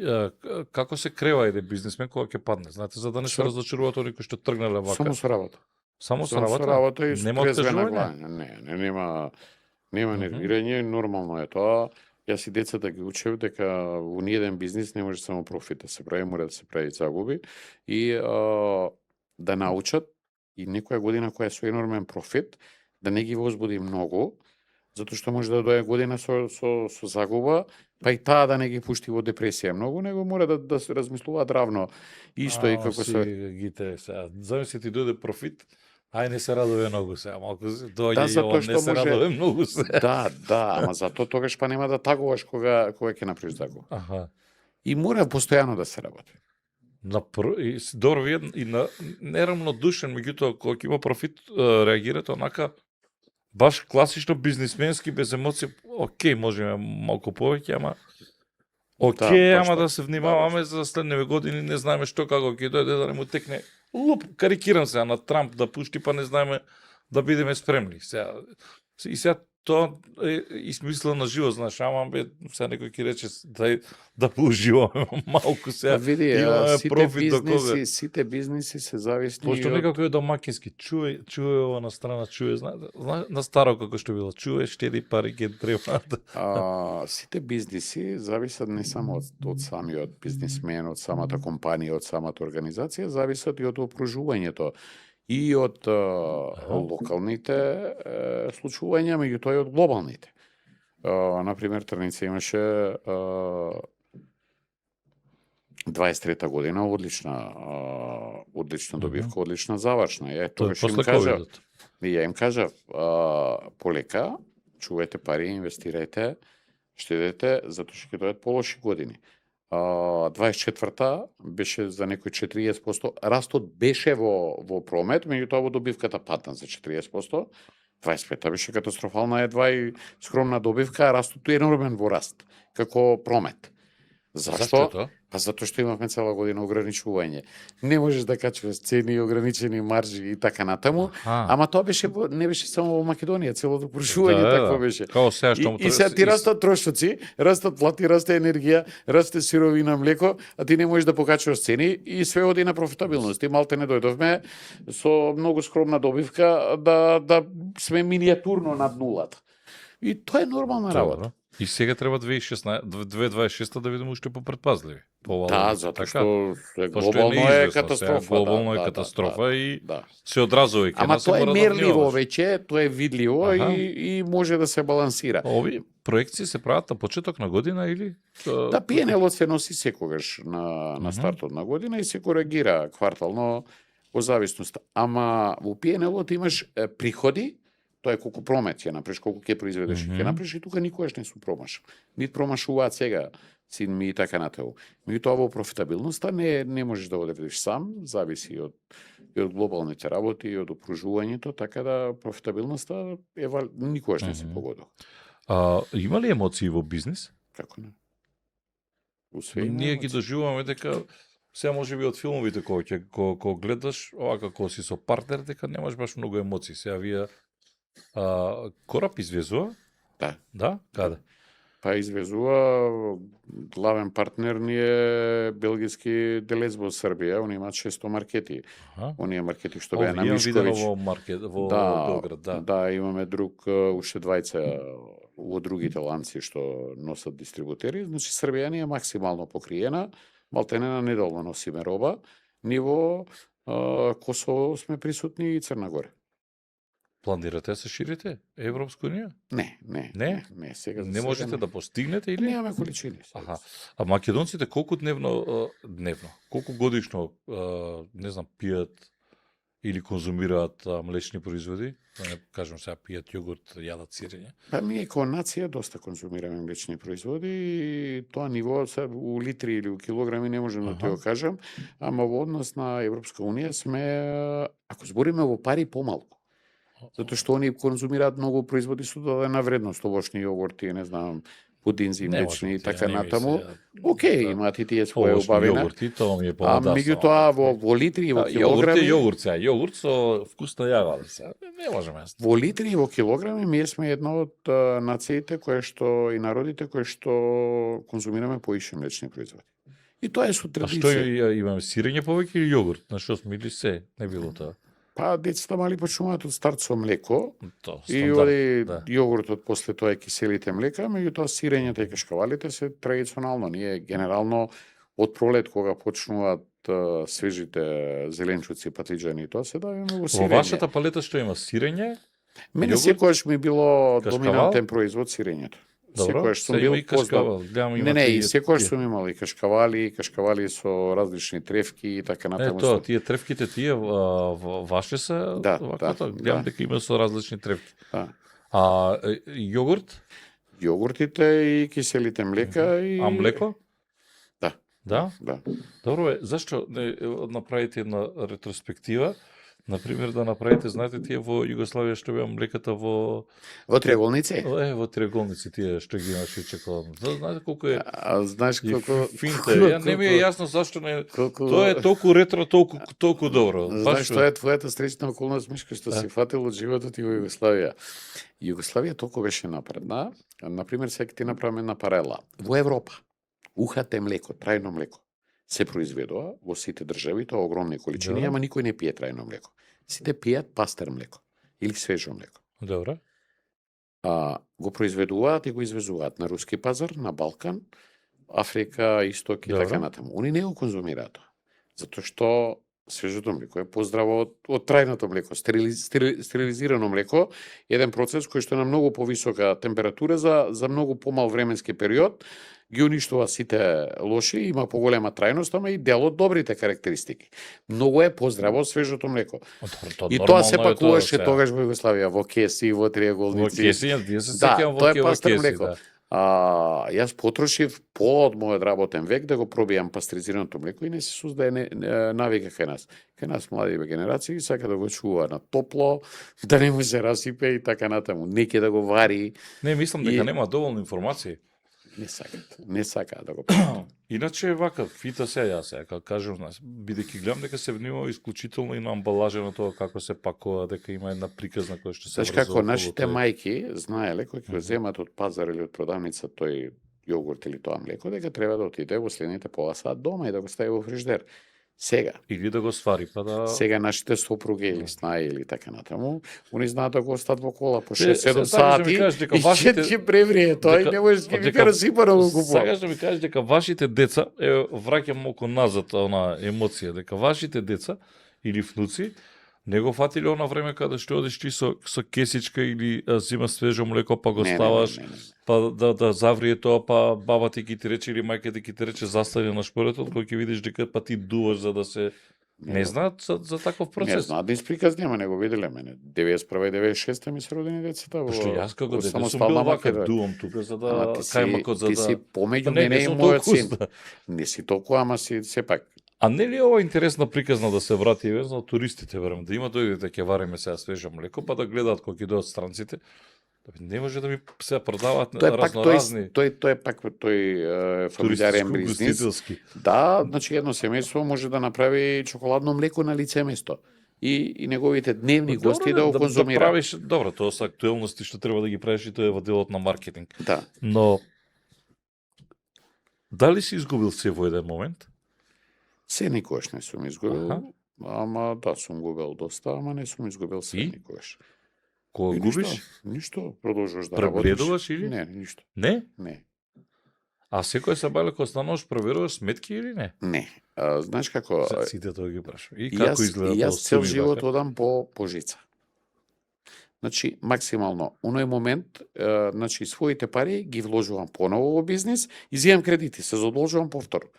како се крева еден бизнисмен кога ќе падне? Знаете, за да не се разочаруваат оние кои што тргнале вака. Само со работа. Само со работа и нема откажување. Нема нервирање, нормално е тоа. Јас и децата ги учев дека во ниеден бизнис не може само профит да се прави, мора да се прави загуби и да научат и некоја година која е со енормен профит да не ги возбуди многу, затоа што може да дое година со загуба, па и таа да не ги пушти во депресија многу, него мора да се размислуваат равно. Исто и како се гите сега. Замисли ти дојде профит, ај не се радуве многу сега, малку доаѓа и он не се радуве многу сега. Да, ама затоа тогаш па нема да тагуваш кога ќе направиш загуба. И мора постојано да се работи. Добро, вие и на неравнодушен, меѓутоа кога ќе има профит, реагирате онака баш класично бизнисменски, без емоција. Океј, можеме малку повеќе, ама ама да се внимаваме за следниве години, не знаеме што како ќе дојде, да не му текне карикирам се на Трамп да пушти, па не знаеме да бидеме спремни. И сега тоа е измисла на живот, знаеш, ама сега некој ќе рече да поуживаме малку сега. Види, сите бизниси се зависни. Пошто некако е домакински, чуе ова на страна, чуе, на старо како што било, чуе, штеди пари ќе треба. Сите бизниси зависат не само од самиот бизнисмен, од самата компанија, од самата организација, зависат и од окружувањето. И од локалните случувања, меѓутоа и од глобалните. Например, Трница имаше 23-та година одлична добивка, одлична завршна. Ја им кажав, полека, чувајте пари, инвестирајте, штедете, затоа што ќе дојдат полоши години. 24-та беше за некој 40%, растот беше во промет, меѓутоа во добивката падна за 40%, 25-та беше катастрофална едва и скромна добивка, а растот е енормен во раст, како промет. Зашто е Зашто? тоа? Па затоа што имавме цела година ограничување. Не можеш да качуваш цени, ограничени маржи и така натаму. Ама тоа не беше само во Македонија, целото прашување такво беше. Као сега што И сега ти растат трошоци, растат плати, расте енергија, расте сировина, млеко, а ти не можеш да покачуваш цени и све оди на профитабилност. И малте не дојдовме со многу скромна добивка да сме миниатурно над нулата. И тоа е нормална работа. И сега треба 2026 да видиме уште попредпазливи. Да, затоа што Пошто глобално е неизвестно, катастрофа. сега глобално е катастрофа и се одразува и Ама тоа е мерливо веќе, тоа е видливо и може да се балансира. Ови проекции се прават на почеток на година или? Да, PNL се носи секогаш на стартот на година и се коригира квартално во зависност. Ама во PNL имаш приходи, тоа е колку промет ќе направиш, колку ќе произведеш, ќе направиш и тука никогаш не су промашал. Нит промашуваат сега син ми и така натаму. Меѓутоа во профитабилноста не можеш да одредиш сам, зависи и од глобалните работи и од окружувањето, така да профитабилноста никогаш не се погодува. Има ли емоции во бизнис? Како не? Ние ги доживуваме дека сега може би од филмовите кога гледаш, овака кога си со партнер, дека немаш баш многу емоции. Сега вие кораб извезува? Да. Да? Каде? Па извезува, главен партнер ни е белгиски Делез во Србија, они имаат 600 маркети. Оние маркети што беа на Мишковиќ. Во Белград, да. Да, имаме друг уште двајца во другите ланци што носат дистрибутери, значи Србија ни е максимално покриена, малтене на неделно носиме роба, ниво Косово сме присутни и Црна Гора. Планирате да се ширите Европска унија? Не, сега не можете да постигнете или? Немаме количини. А македонците колку дневно, колку годишно, не знам, пијат или конзумираат млечни производи? Да не кажем сега пијат јогурт, јадат сирење. Па ние како нација доста конзумираме млечни производи и тоа ниво у литри или у килограми не можам да ти го кажам, ама во однос на Европска унија сме, ако збориме во пари, помалку. Затоа што они конзумираат многу производи со додадена вредност, овошни јогурти, не знам, пудинзи, млечни и така натаму. Океј, имаат и тие своја убавина. Јогурти, тоа ми е помалку. А меѓутоа во литри и во килограми. Јогурт со вкусна јагода. Не можеме. Во литри и во килограми ние сме една од нациите кои што и народите кои што конзумираме поише млечни производи. И тоа е со традиција. А што имаме сирење повеќе или јогурт? На што сме или се? Не било тоа. Па децата мали почнуваат од старт со млеко и оди јогуртот после тоа е киселите млека, меѓутоа сирењата и кашкавалите се традиционално. Ние генерално од пролет кога почнуваат свежите зеленчуци, патлиџани и тоа се даваме во сирење. Во вашата палета што има сирење? Мене секогаш ми било доминантен производ сирењето. Секогаш сум бил познат. Не, и секогаш сум имал и кашкавали со различни тревки и така натаму. Тоа, тие тревките тие ваше се, гледам дека има со различни тревки. А јогурт? Јогуртите и киселите млека и А млеко? Да. Добро зашто не направите една ретроспектива? Например, да направите, знаете, тие во Југославија што беа млеката во триаголници? Во триаголници тие што ги имаше чоколадно. Знаете колку е? Знаеш колку финта. Не ми е јасно зашто не. Тоа е толку ретро, толку добро. Знаеш што е твојата среќна околност, Мишко, што си фатил од животот и во Југославија. Југославија толку беше напредна. Например, сега ти направиме една паралела. Во Европа УХТ млеко, трајно млеко се произведува во сите држави, тоа огромни количини, ама никој не пие трајно млеко. Сите пијат пастер млеко или свежо млеко. Добро. Го произведуваат и го извезуваат на руски пазар, на Балкан, Африка, Исток и така натаму. Они не го конзумираат тоа. Затоа што свежото млеко е поздраво од трајното млеко, стерилизирано млеко, еден процес кој што е на многу повисока температура за многу помал временски период, ги уништува сите лоши, има поголема трајност, ама и дел од добрите карактеристики. Многу е поздраво свежото млеко. И тоа се пакуваше тогаш во Југославија, во кеси, во триаголници. Во кеси, ја се сеќавам во кеси. Тоа е пастер млеко. Јас потрошив од мојот работен век да го пробијам пастеризираното млеко и не се создае навика кај нас. Кај нас млади генерации сака да го чува на топло, да не му се расипе и така натаму. Не ќе да го вари. Не, мислам дека нема доволно информации. Не сакаат да го прават. Иначе вака, фита се јас сега кажам, бидејќи гледам дека се внимава исклучително и на амбалажа на тоа како се пакува, дека има една приказна која што се Знаеш врзува како околу нашите тој. мајки знаеле кој ќе го земат од пазар или од продавница тој јогурт или тоа млеко, дека треба да отиде во следните пола сат дома и да го стави во фриждер. Сега, Или да го свари, па да... сега нашите сопруги или снаи или така натаму, они знаат да го остат во кола по Те, 6-7 сакаш да ми сати кажеш дека и вашите- ќе преврие тоа и дека- не можеш да ги дека- вика расипано го купува. Сакаш да ми кажеш дека вашите деца, враќам малку назад она емоција, дека вашите деца или внуци не го фатиле она време каде што одиш ти со кесичка или зима свежо млеко па го Не, не, ставаш, не, не, не. па да заврие тоа, па баба ти ќе ти рече или мајка ти ќе ти рече застани на шпоретот, кој ќе видиш дека па ти дуваш за да се... Не знаат за таков Не процес. знаат да исприказ нема, не го виделе мене. 91 и 96 ми се родени децата во Што јас како во дете сум самостална бил вака, Македонија. дувам тука за Ама да ти си, кајмакот за ти да... си помеѓу Па не, мене не и сум мојот толку син. уста. Не си толку, ама си сепак. А не ли е ова интересна приказна да се врати везно туристите верам, да има дојдете ќе вариме сега свежо млеко, па да гледаат кога ќе дојдат странците. Не може да ми се продаваат Тоа е пак разноразни тој е пак тој фамилиарен бизнис. туристичко-угостителски. Да, значи едно семејство може да направи чоколадно млеко на лице место. И неговите дневни Добро, гости да го да конзумираат. правиш, добро, тоа се актуелности што треба да ги правиш и тоа е во делот на маркетинг. Да. Но дали си изгубил се во еден момент? Се никогаш не сум изгубил. Аха. Ама да, сум губел доста, ама не сум изгубил се И? никогаш. Кога И губиш? Ништо, продолжуваш да работиш. Прегледуваш или? Не, ништо. Не? Не. А секој сабајле кога стануваш проверуваш сметки или не? Не. Знаеш како, Сите тоа ги прашувам. И и како јас, изгледа и тоа? јас цел Суми живот вака? одам по жица. Значи, максимално, оној момент, значи, своите пари ги вложувам поново во бизнис и земам кредити, се задолжувам повторно.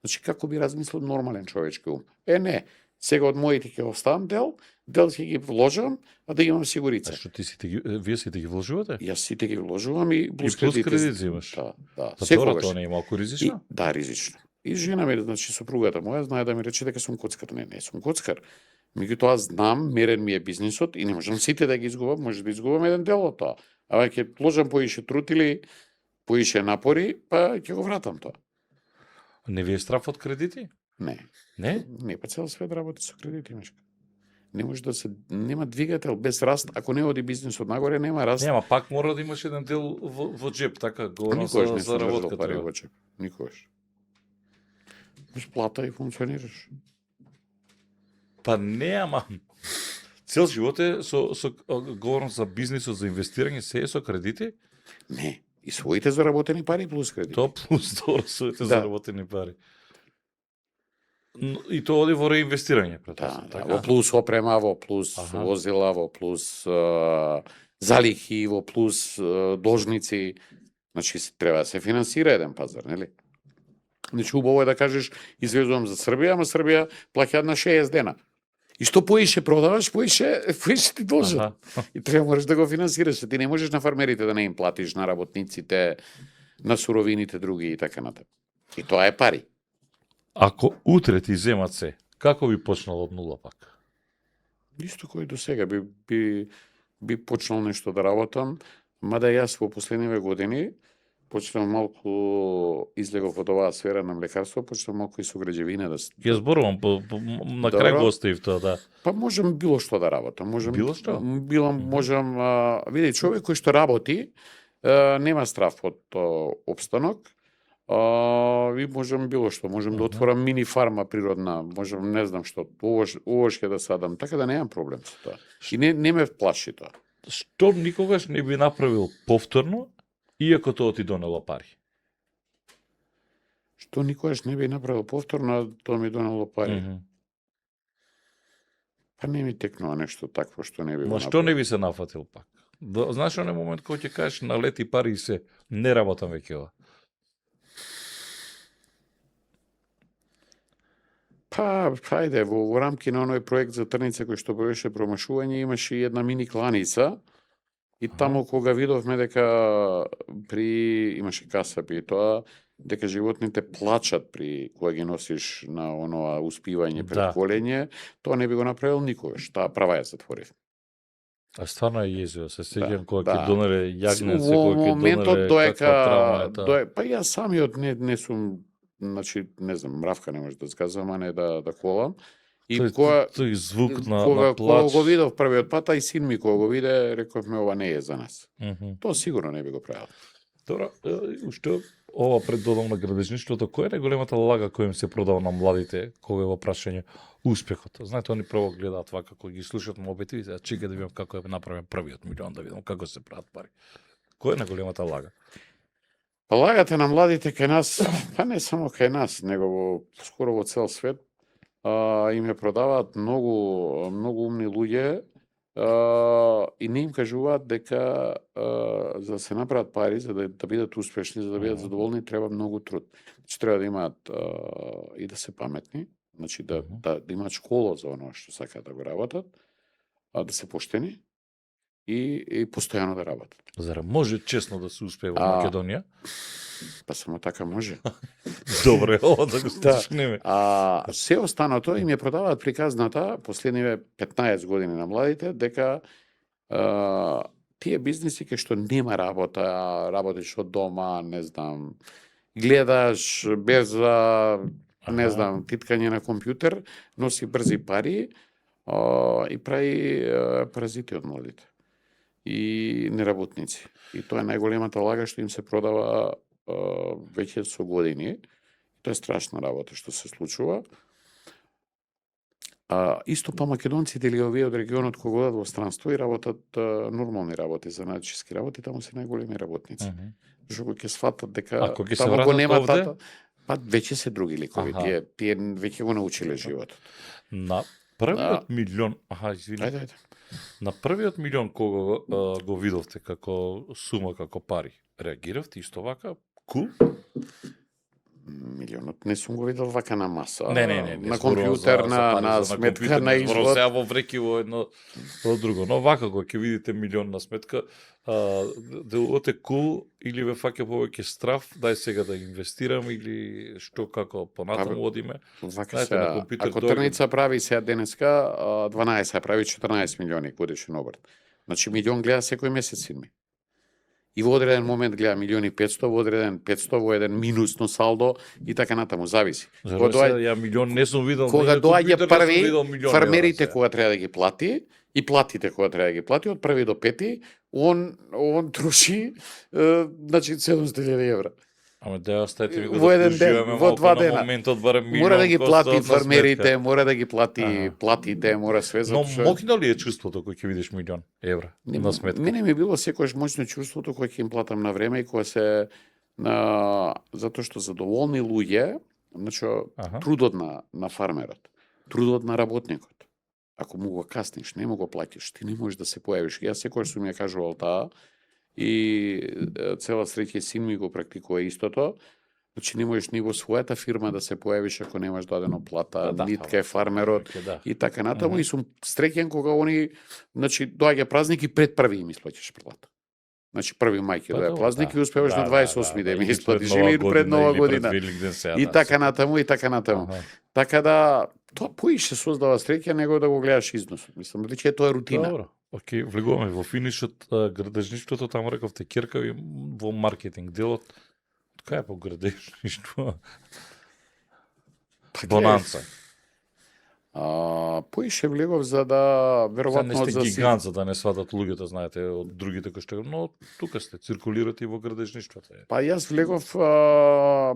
Значи, како би размислил нормален човечки ум? Не, сега од моите ќе оставам дел ќе ги вложам, а да имам А сигурица. што ти сите ги, вие сите ги вложувате? Јас сите ги вложувам и плюс, И плюс кредити. кредит земаш? Да, да. Па добро, Секогаш. тоа не е малку И, ризично? да, ризично. И жена ми, значи сопругата моја, знае да ми рече дека сум коцкар. Не сум коцкар. Меѓутоа знам, мерен ми е бизнисот и не можам сите да ги изгубам, може да изгубам еден дел од тоа. Ама ќе вложам поише труд или поише напори, па ќе го вратам тоа. Не ви е страф од кредити? Не, Не? не, па цел свет работи со кредити, мешка. Не може да се, нема двигател без раст, ако не оди бизнисот нагоре, нема раст. Нема, пак мора да имаш еден дел во джеб, така говорам Никогаш за, не за сум работка држал пари треба. во джеб. Никогаш. Без плата и функционираш. Па не, ама цел живот е со говорам за бизнисот, за инвестирање, се е со кредити, Не. И своите заработени пари плюс кредити. тоа плюс добро своите Да. заработени пари. И тоа оди во реинвестирање, Да, претпоставам, да, така? во плюс опрема, во плюс Аха. возила, во плюс залихи, во плюс должници. Значи, треба да се финансира еден пазар, нели? Значи, убаво е да кажеш, извезувам за Србија, ама Србија плаќаат на 60 дена. И што поише продаваш, поише ти должат. Аха. И треба можеш да го финансираш. Ти не можеш на фармерите да не им платиш, на работниците, на суровините други и така натаму. И тоа е пари. Ако утре ти земат се, како би почнал од нула пак? Исто кој до сега би почнал нешто да работам, мада јас во последниве години почнав малку, излегов од оваа сфера на млекарство, почнав малку и со граѓевина да Ја зборувам, на крај Добро. го оставив тоа, да. па можам било што да работам, можам Било што? можам види човек кој што работи нема страв од опстанок. И можам било што, можам да отворам мини фарма природна, можам не знам што, овошке да садам, така да немам проблем со тоа. И не ме плаши тоа. Што никогаш не би направил повторно, иако тоа ти донело пари? Што никогаш не би направил повторно, а тоа ми донело пари. Мгм. Па не ми текнува нешто такво што не би го Но што не би се нафатил пак? Знаеш оној момент кога ќе кажеш налети пари и се, не работам веќе ова. Па, хајде, во рамки на оној проект за Трница кој што беше промашување, имаше и една мини кланица. И таму кога видовме дека имаше касапи и тоа, дека животните плачат кога ги носиш на оноа успивање пред Да. колење, тоа не би го направил никогаш. Таа права ја затворив. А стварно е језиво, се сеќавам кога да. ќе донеле јагнеце, Во кога ќе моментот донеле каква трама е таа. па јас самиот не сум, значи не знам, мравка не може да згазам, а не да колам. И Тој звук на кога плач. го видов првиот пат, а и син ми кога го виде, рековме ова не е за нас. Тоа сигурно не би го правил. Добро, уште ова пред додам на градежништвото, која е најголемата лага која им се продава на младите кога е во прашање успехот? Знаете, они прво гледаат вака кога ги слушаат мобите и се чека да видам како е направен првиот милион, да видам како се прават пари. Која е најголемата лага? Па лагате на младите кај нас, па не само кај нас, него скоро во цел свет, им ја продаваат многу умни луѓе и не им кажуваат дека за да се направат пари, за да бидат успешни, за да бидат задоволни, треба многу труд. Значи треба да имаат и да се паметни, значи да имаат школа за оно што сакаат да го работат, да се поштени и постојано да работат. Зарем може честно да се успее во Македонија? Па само така може. Добре, ова да го стишнеме. Се останато им ја продаваат приказната последниве 15 години на младите дека тие бизниси кај што нема работа, работиш од дома, не знам, гледаш без не знам, титкање на компјутер, носи брзи пари и прави паразити од младите и неработници. И тоа е најголемата лага што им се продава веќе со години. Тоа е страшна работа што се случува. Исто па македонците или овие од регионот кога одат во странство и работат нормални работи, занаатчиски работи, таму се најголеми работници. Зашто ќе сватат дека кога ќе се таму го нема вратат овде? тата, па веќе се други ликови. Тие веќе го научиле животот. На првиот милион, извини. Ајде. На првиот милион кога го видовте како сума, како пари, реагиравте исто вака? Кул? Милионот не сум го видел вака на маса. Не, на компјутер, на сметка, на извод. Сега во вреки во едно во друго. Но вака кога ќе видите милион на сметка, делувате кул или ве фаќа повеќе страф, дај сега да инвестирам или што како понатаму одиме. Вака сега, ако Трница прави сега денеска 12, прави 14 милиони годишен обрт. Значи милион гледа секој месец син ми. И во одреден момент гледа милиони 500, во одреден 500, во еден минусно салдо и така натаму, зависи. Ја милион не сум видел. Кога доаѓа први, фармерите кога треба да ги плати и платите кога треба да ги плати, од први до пети, он троши значи 700.000 евра. Ама да оставите ви го во да еден ден, во 2 дена. Моментот барем милион. Мора да ги плати фармерите, мора да ги плати платите, мора све за. Но моќно ли е чувството кога ќе видиш милион евра на сметка? Мене ми било секогаш моќно чувството кога ќе им платам на време и кога се затоа што задоволни луѓе, значи трудот на фармерот, трудот на работникот. Ако му го касниш, не му го платиш, ти не можеш да се појавиш. Јас секогаш сум ја кажувал таа и цела среќа син ми го практикува истото. Значи не можеш ни во својата фирма да се појавиш ако немаш дадено плата, нитка е фармерот и така натаму. И сум среќен кога они, значи доаѓа празник и пред први им исплаќаш плата. Значи 1 мај ќе доаѓа празник и успеваш на 28 да ми исплатиш или пред нова година. И така натаму, и така натаму. Така да тоа поише создава среќа него да го гледаш износот. Мислам, веќе тоа е рутина. Добро. Океј, влегуваме во финишот градежништвото, таму рековте керкави во маркетинг делот. Кај е по градежништво? Бонанца. Поише влегов за да веројатно не сте гигант за да не сватат луѓето, знаете, од другите кои што, но тука сте циркулирате и во градежништвото. Па јас влегов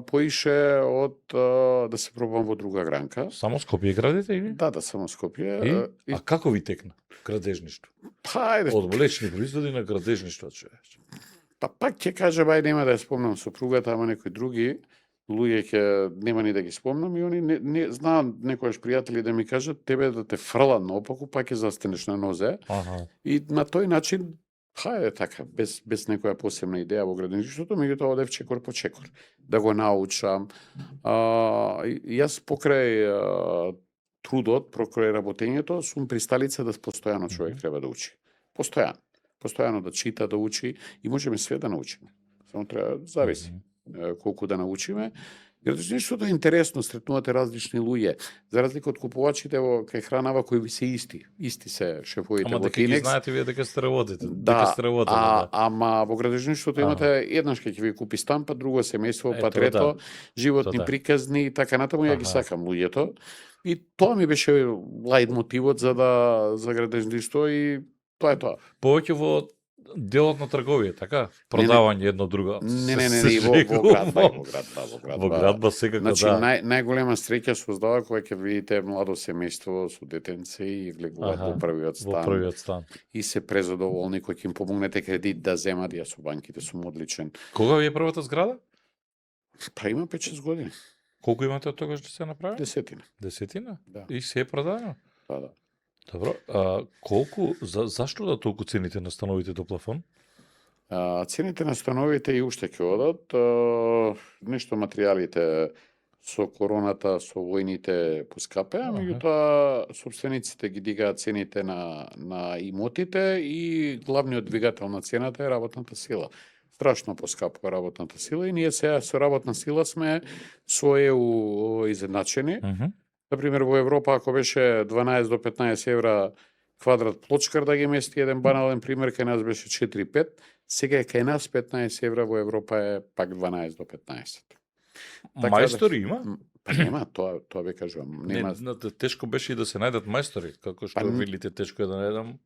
поише од да се пробам во друга гранка. Само Скопје градите или? Да, само Скопје. А како ви текна градежништво? Па ајде. Од млечни производи на градежништво, човече. Па пак ќе кажам, ајде нема да ја спомнам сопругата, ама некои други луѓе ќе нема ни да ги спомнам и они не знаам некојаш пријатели да ми кажат тебе да те фрлат наопаку, па ќе застанеш на нозе. И на тој начин, хајде така, без некоја посебна идеја во градежништвото, меѓутоа одев чекор по чекор да го научам. Јас покрај трудот, покрај работењето, сум присталица да постојано човек треба да учи. Постојано да чита, да учи и можеме све да научиме. Само треба зависи колку да научиме Градежништвото е интересно, сретнувате различни луѓе. За разлика од купувачите во кај хранава кои ви се исти. Исти се шефовите Ама во дека ги Тинекс. знаете вие дека сте работите. Да, дека сте работеле, да. ама во градежништвото имате еднаш ќе ви купи стампа, друго семејство, па Ето, трето, да. животни Да. приказни и така натаму, ја ги Аха. сакам луѓето. И тоа ми беше лајд мотивот за градежништво и тоа е тоа. Повеќе во делот на трговија, така? Продавање едно друго. Не, Се и во градба, шегувам. во Во градба секако Значи, да. најголема среќа создава кога ќе видите младо семејство со детенце и влегуваат Аха, во првиот Во стан првиот стан. и се презадоволни кој ќе им помогнете кредит да земат, ја со банките сум одличен. Кога ви е првата зграда? Па има 5-6 години, Колку имате од тогаш да се направи? десетина. Десетина? Да. И се е продадено? Да. Добро. Колку, зашто да толку цените на становите до плафон? Цените на становите и уште ќе одат. Нешто материјалите со короната, со војните поскапеа, Аха. меѓутоа собствениците ги дигаат цените на имотите и главниот двигател на цената е работната сила. Страшно поскапува работната сила и ние сега со работна сила сме со ЕУ изедначени. Например, во Европа, ако беше 12 до 15 евра квадрат плочкар да ги мести, еден банален пример, кај нас беше 4-5, сега е кај нас 15 евра, во Европа е пак 12 до 15. Така Мајстори има? Па нема, тоа ви кажувам. Нема. Тешко беше и да се најдат мајстори, како што Па, велите тешко е да најдам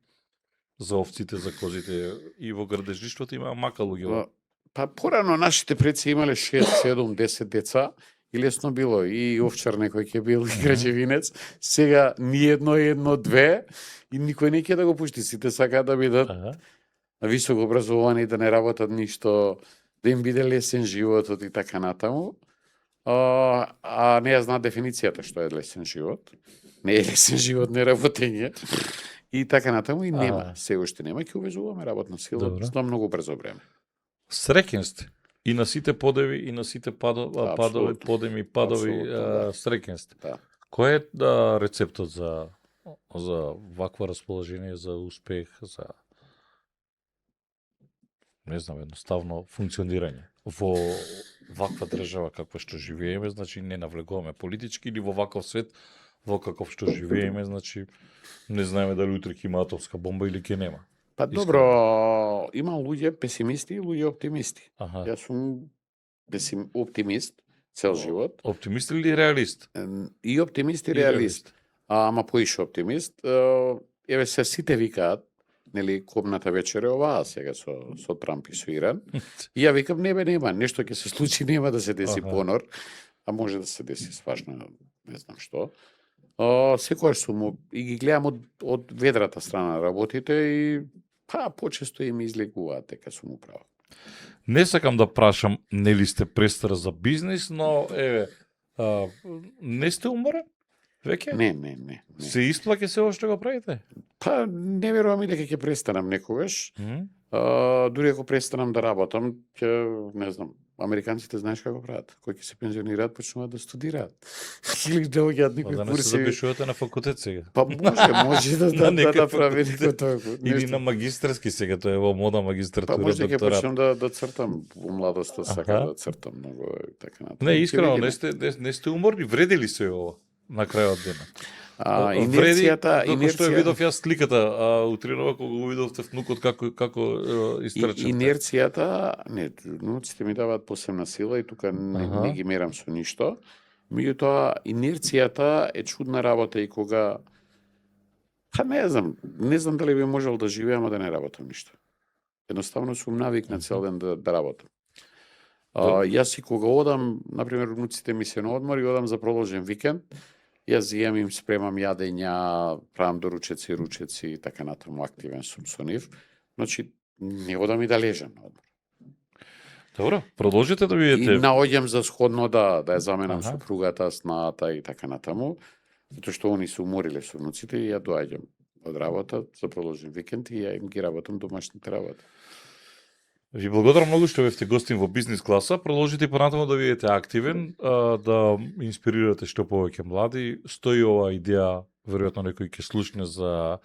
за овците, за козите и во градежништвото има мака луѓе. Па порано нашите предци имале 6, 7, 10 деца и лесно било. И овчар некој ќе бил и граđевинец. Сега ни едно, две и никој не ќе да го пушти. Сите сакаат да бидат високо образовани, да не работат ништо, да им биде лесен животот и така натаму. А не ја знаат дефиницијата што е лесен живот. Не е лесен живот, не работење. И така натаму и нема, се уште нема, ќе увезуваме работна сила за многу брзо време. Среќен сте. И на сите подеви, и на сите падови, подеми, падови, среќен сте. Да. Кој е рецептот за вакво расположение, за успех, за не знам, едноставно функционирање во ваква држава каква што живееме, значи не навлегуваме политички или во ваков свет во каков што живееме, значи не знаеме дали утре ќе има атомска бомба или ќе нема. Па добро, има луѓе песимисти и луѓе оптимисти. Јас сум оптимист цел живот. Оптимист или реалист? И оптимист и реалист. Ама поише оптимист. Еве се сите викаат, нели, кобната вечер е оваа сега со Трамп и со Иран. И ја викам, нема, нешто ќе се случи, нема да се деси понор, а може да се деси свашно, не знам што. Секојаш сум и ги гледам од ведрата страна работите и почесто им излегуваат дека сум управа. Не сакам да прашам нели сте престар за бизнис, но не сте уморен? Веќе? Не. Се исплаќа се ова што го правите? Па не верувам и дека ќе престанам некогаш. Дури ако престанам да работам, ќе не знам, американците знаеш како прават. Кои ќе се пензионираат, почнуваат да студираат. Или да оѓаат некои курси. Да не се запишувате на факултет сега. Па може да направи некој толку. Или на магистерски сега, тоа е во мода магистратура, Па може ќе докторат. почнам да цртам во младоста, сакам да цртам многу така натаму. Не, искрено, не сте уморни, вреди ли се ова на крајот денот? Инерцијата, Што ја видов јас сликата, утринова кога го видовте внукот како истрчате. Инерцијата, не, внуците ми даваат посебна сила и тука не ги мерам со ништо. Меѓутоа, инерцијата е чудна работа и кога не знам дали би можел да живеам, а да не работам ништо. Едноставно сум навикнат цел ден да работам. Јас и кога одам, например, внуците ми се на одмор и одам за продолжен викенд, јас имам им спремам јадења, правам доручеци, ручеци и така натаму, активен сум со нив. Значи, не одам и да лежам на одмор. Добро, продолжите да видите. И наоѓам за сходно да ја заменам супругата, снаата и така натаму, затоа што они се умориле со внуците и ја доаѓам од работа за продолжен викенд и ја им ги работам домашните работи. Ви благодарам многу што бевте гостин во бизнис класа. Продолжите понатаму да бидете активен, да инспирирате што повеќе млади. Стои оваа идеја, веројатно некој ќе слушне за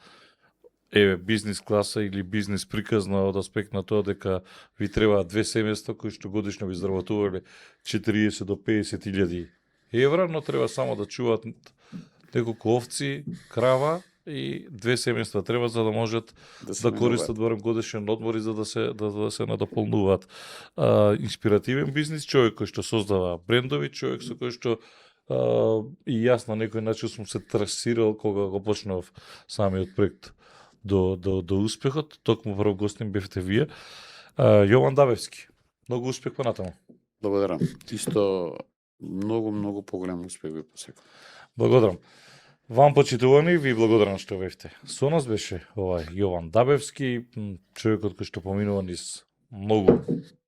бизнис класа или бизнис приказна од аспект на тоа дека ви требаат две семејства кои што годишно ви заработувале 40 до 50.000 евра, но треба само да чуваат неколку овци, крава и две семејства треба за да можат да користат барем годишен одмор и за да се надополнуваат. Инспиративен бизнис, човек кој што создава брендови, човек со кој што и јас на некој начин сум се трасирал кога го почнав самиот проект до успехот. Токму прв гостин бевте вие. Јован Дабевски. Многу успех понатаму. Благодарам. Исто многу поголем успех ви посекувам. Благодарам. Вам почитувани, ви благодарам што бевте. Со нас беше овај Јован Дабевски, човекот кој што поминува низ многу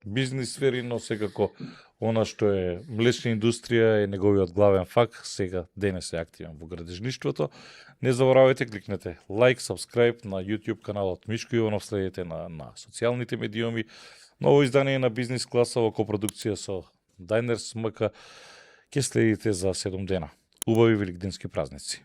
бизнис сфери, но секако она што е млечна индустрија е неговиот главен фак, сега денес е активен во градежништвото. Не заборавајте, кликнете лайк, subscribe на YouTube каналот Мишко Иванов, следете на социјалните медиуми. Ново издание на Бизнис класа во копродукција со Diners МК ќе следите за 7 дена. Убави великденски празници.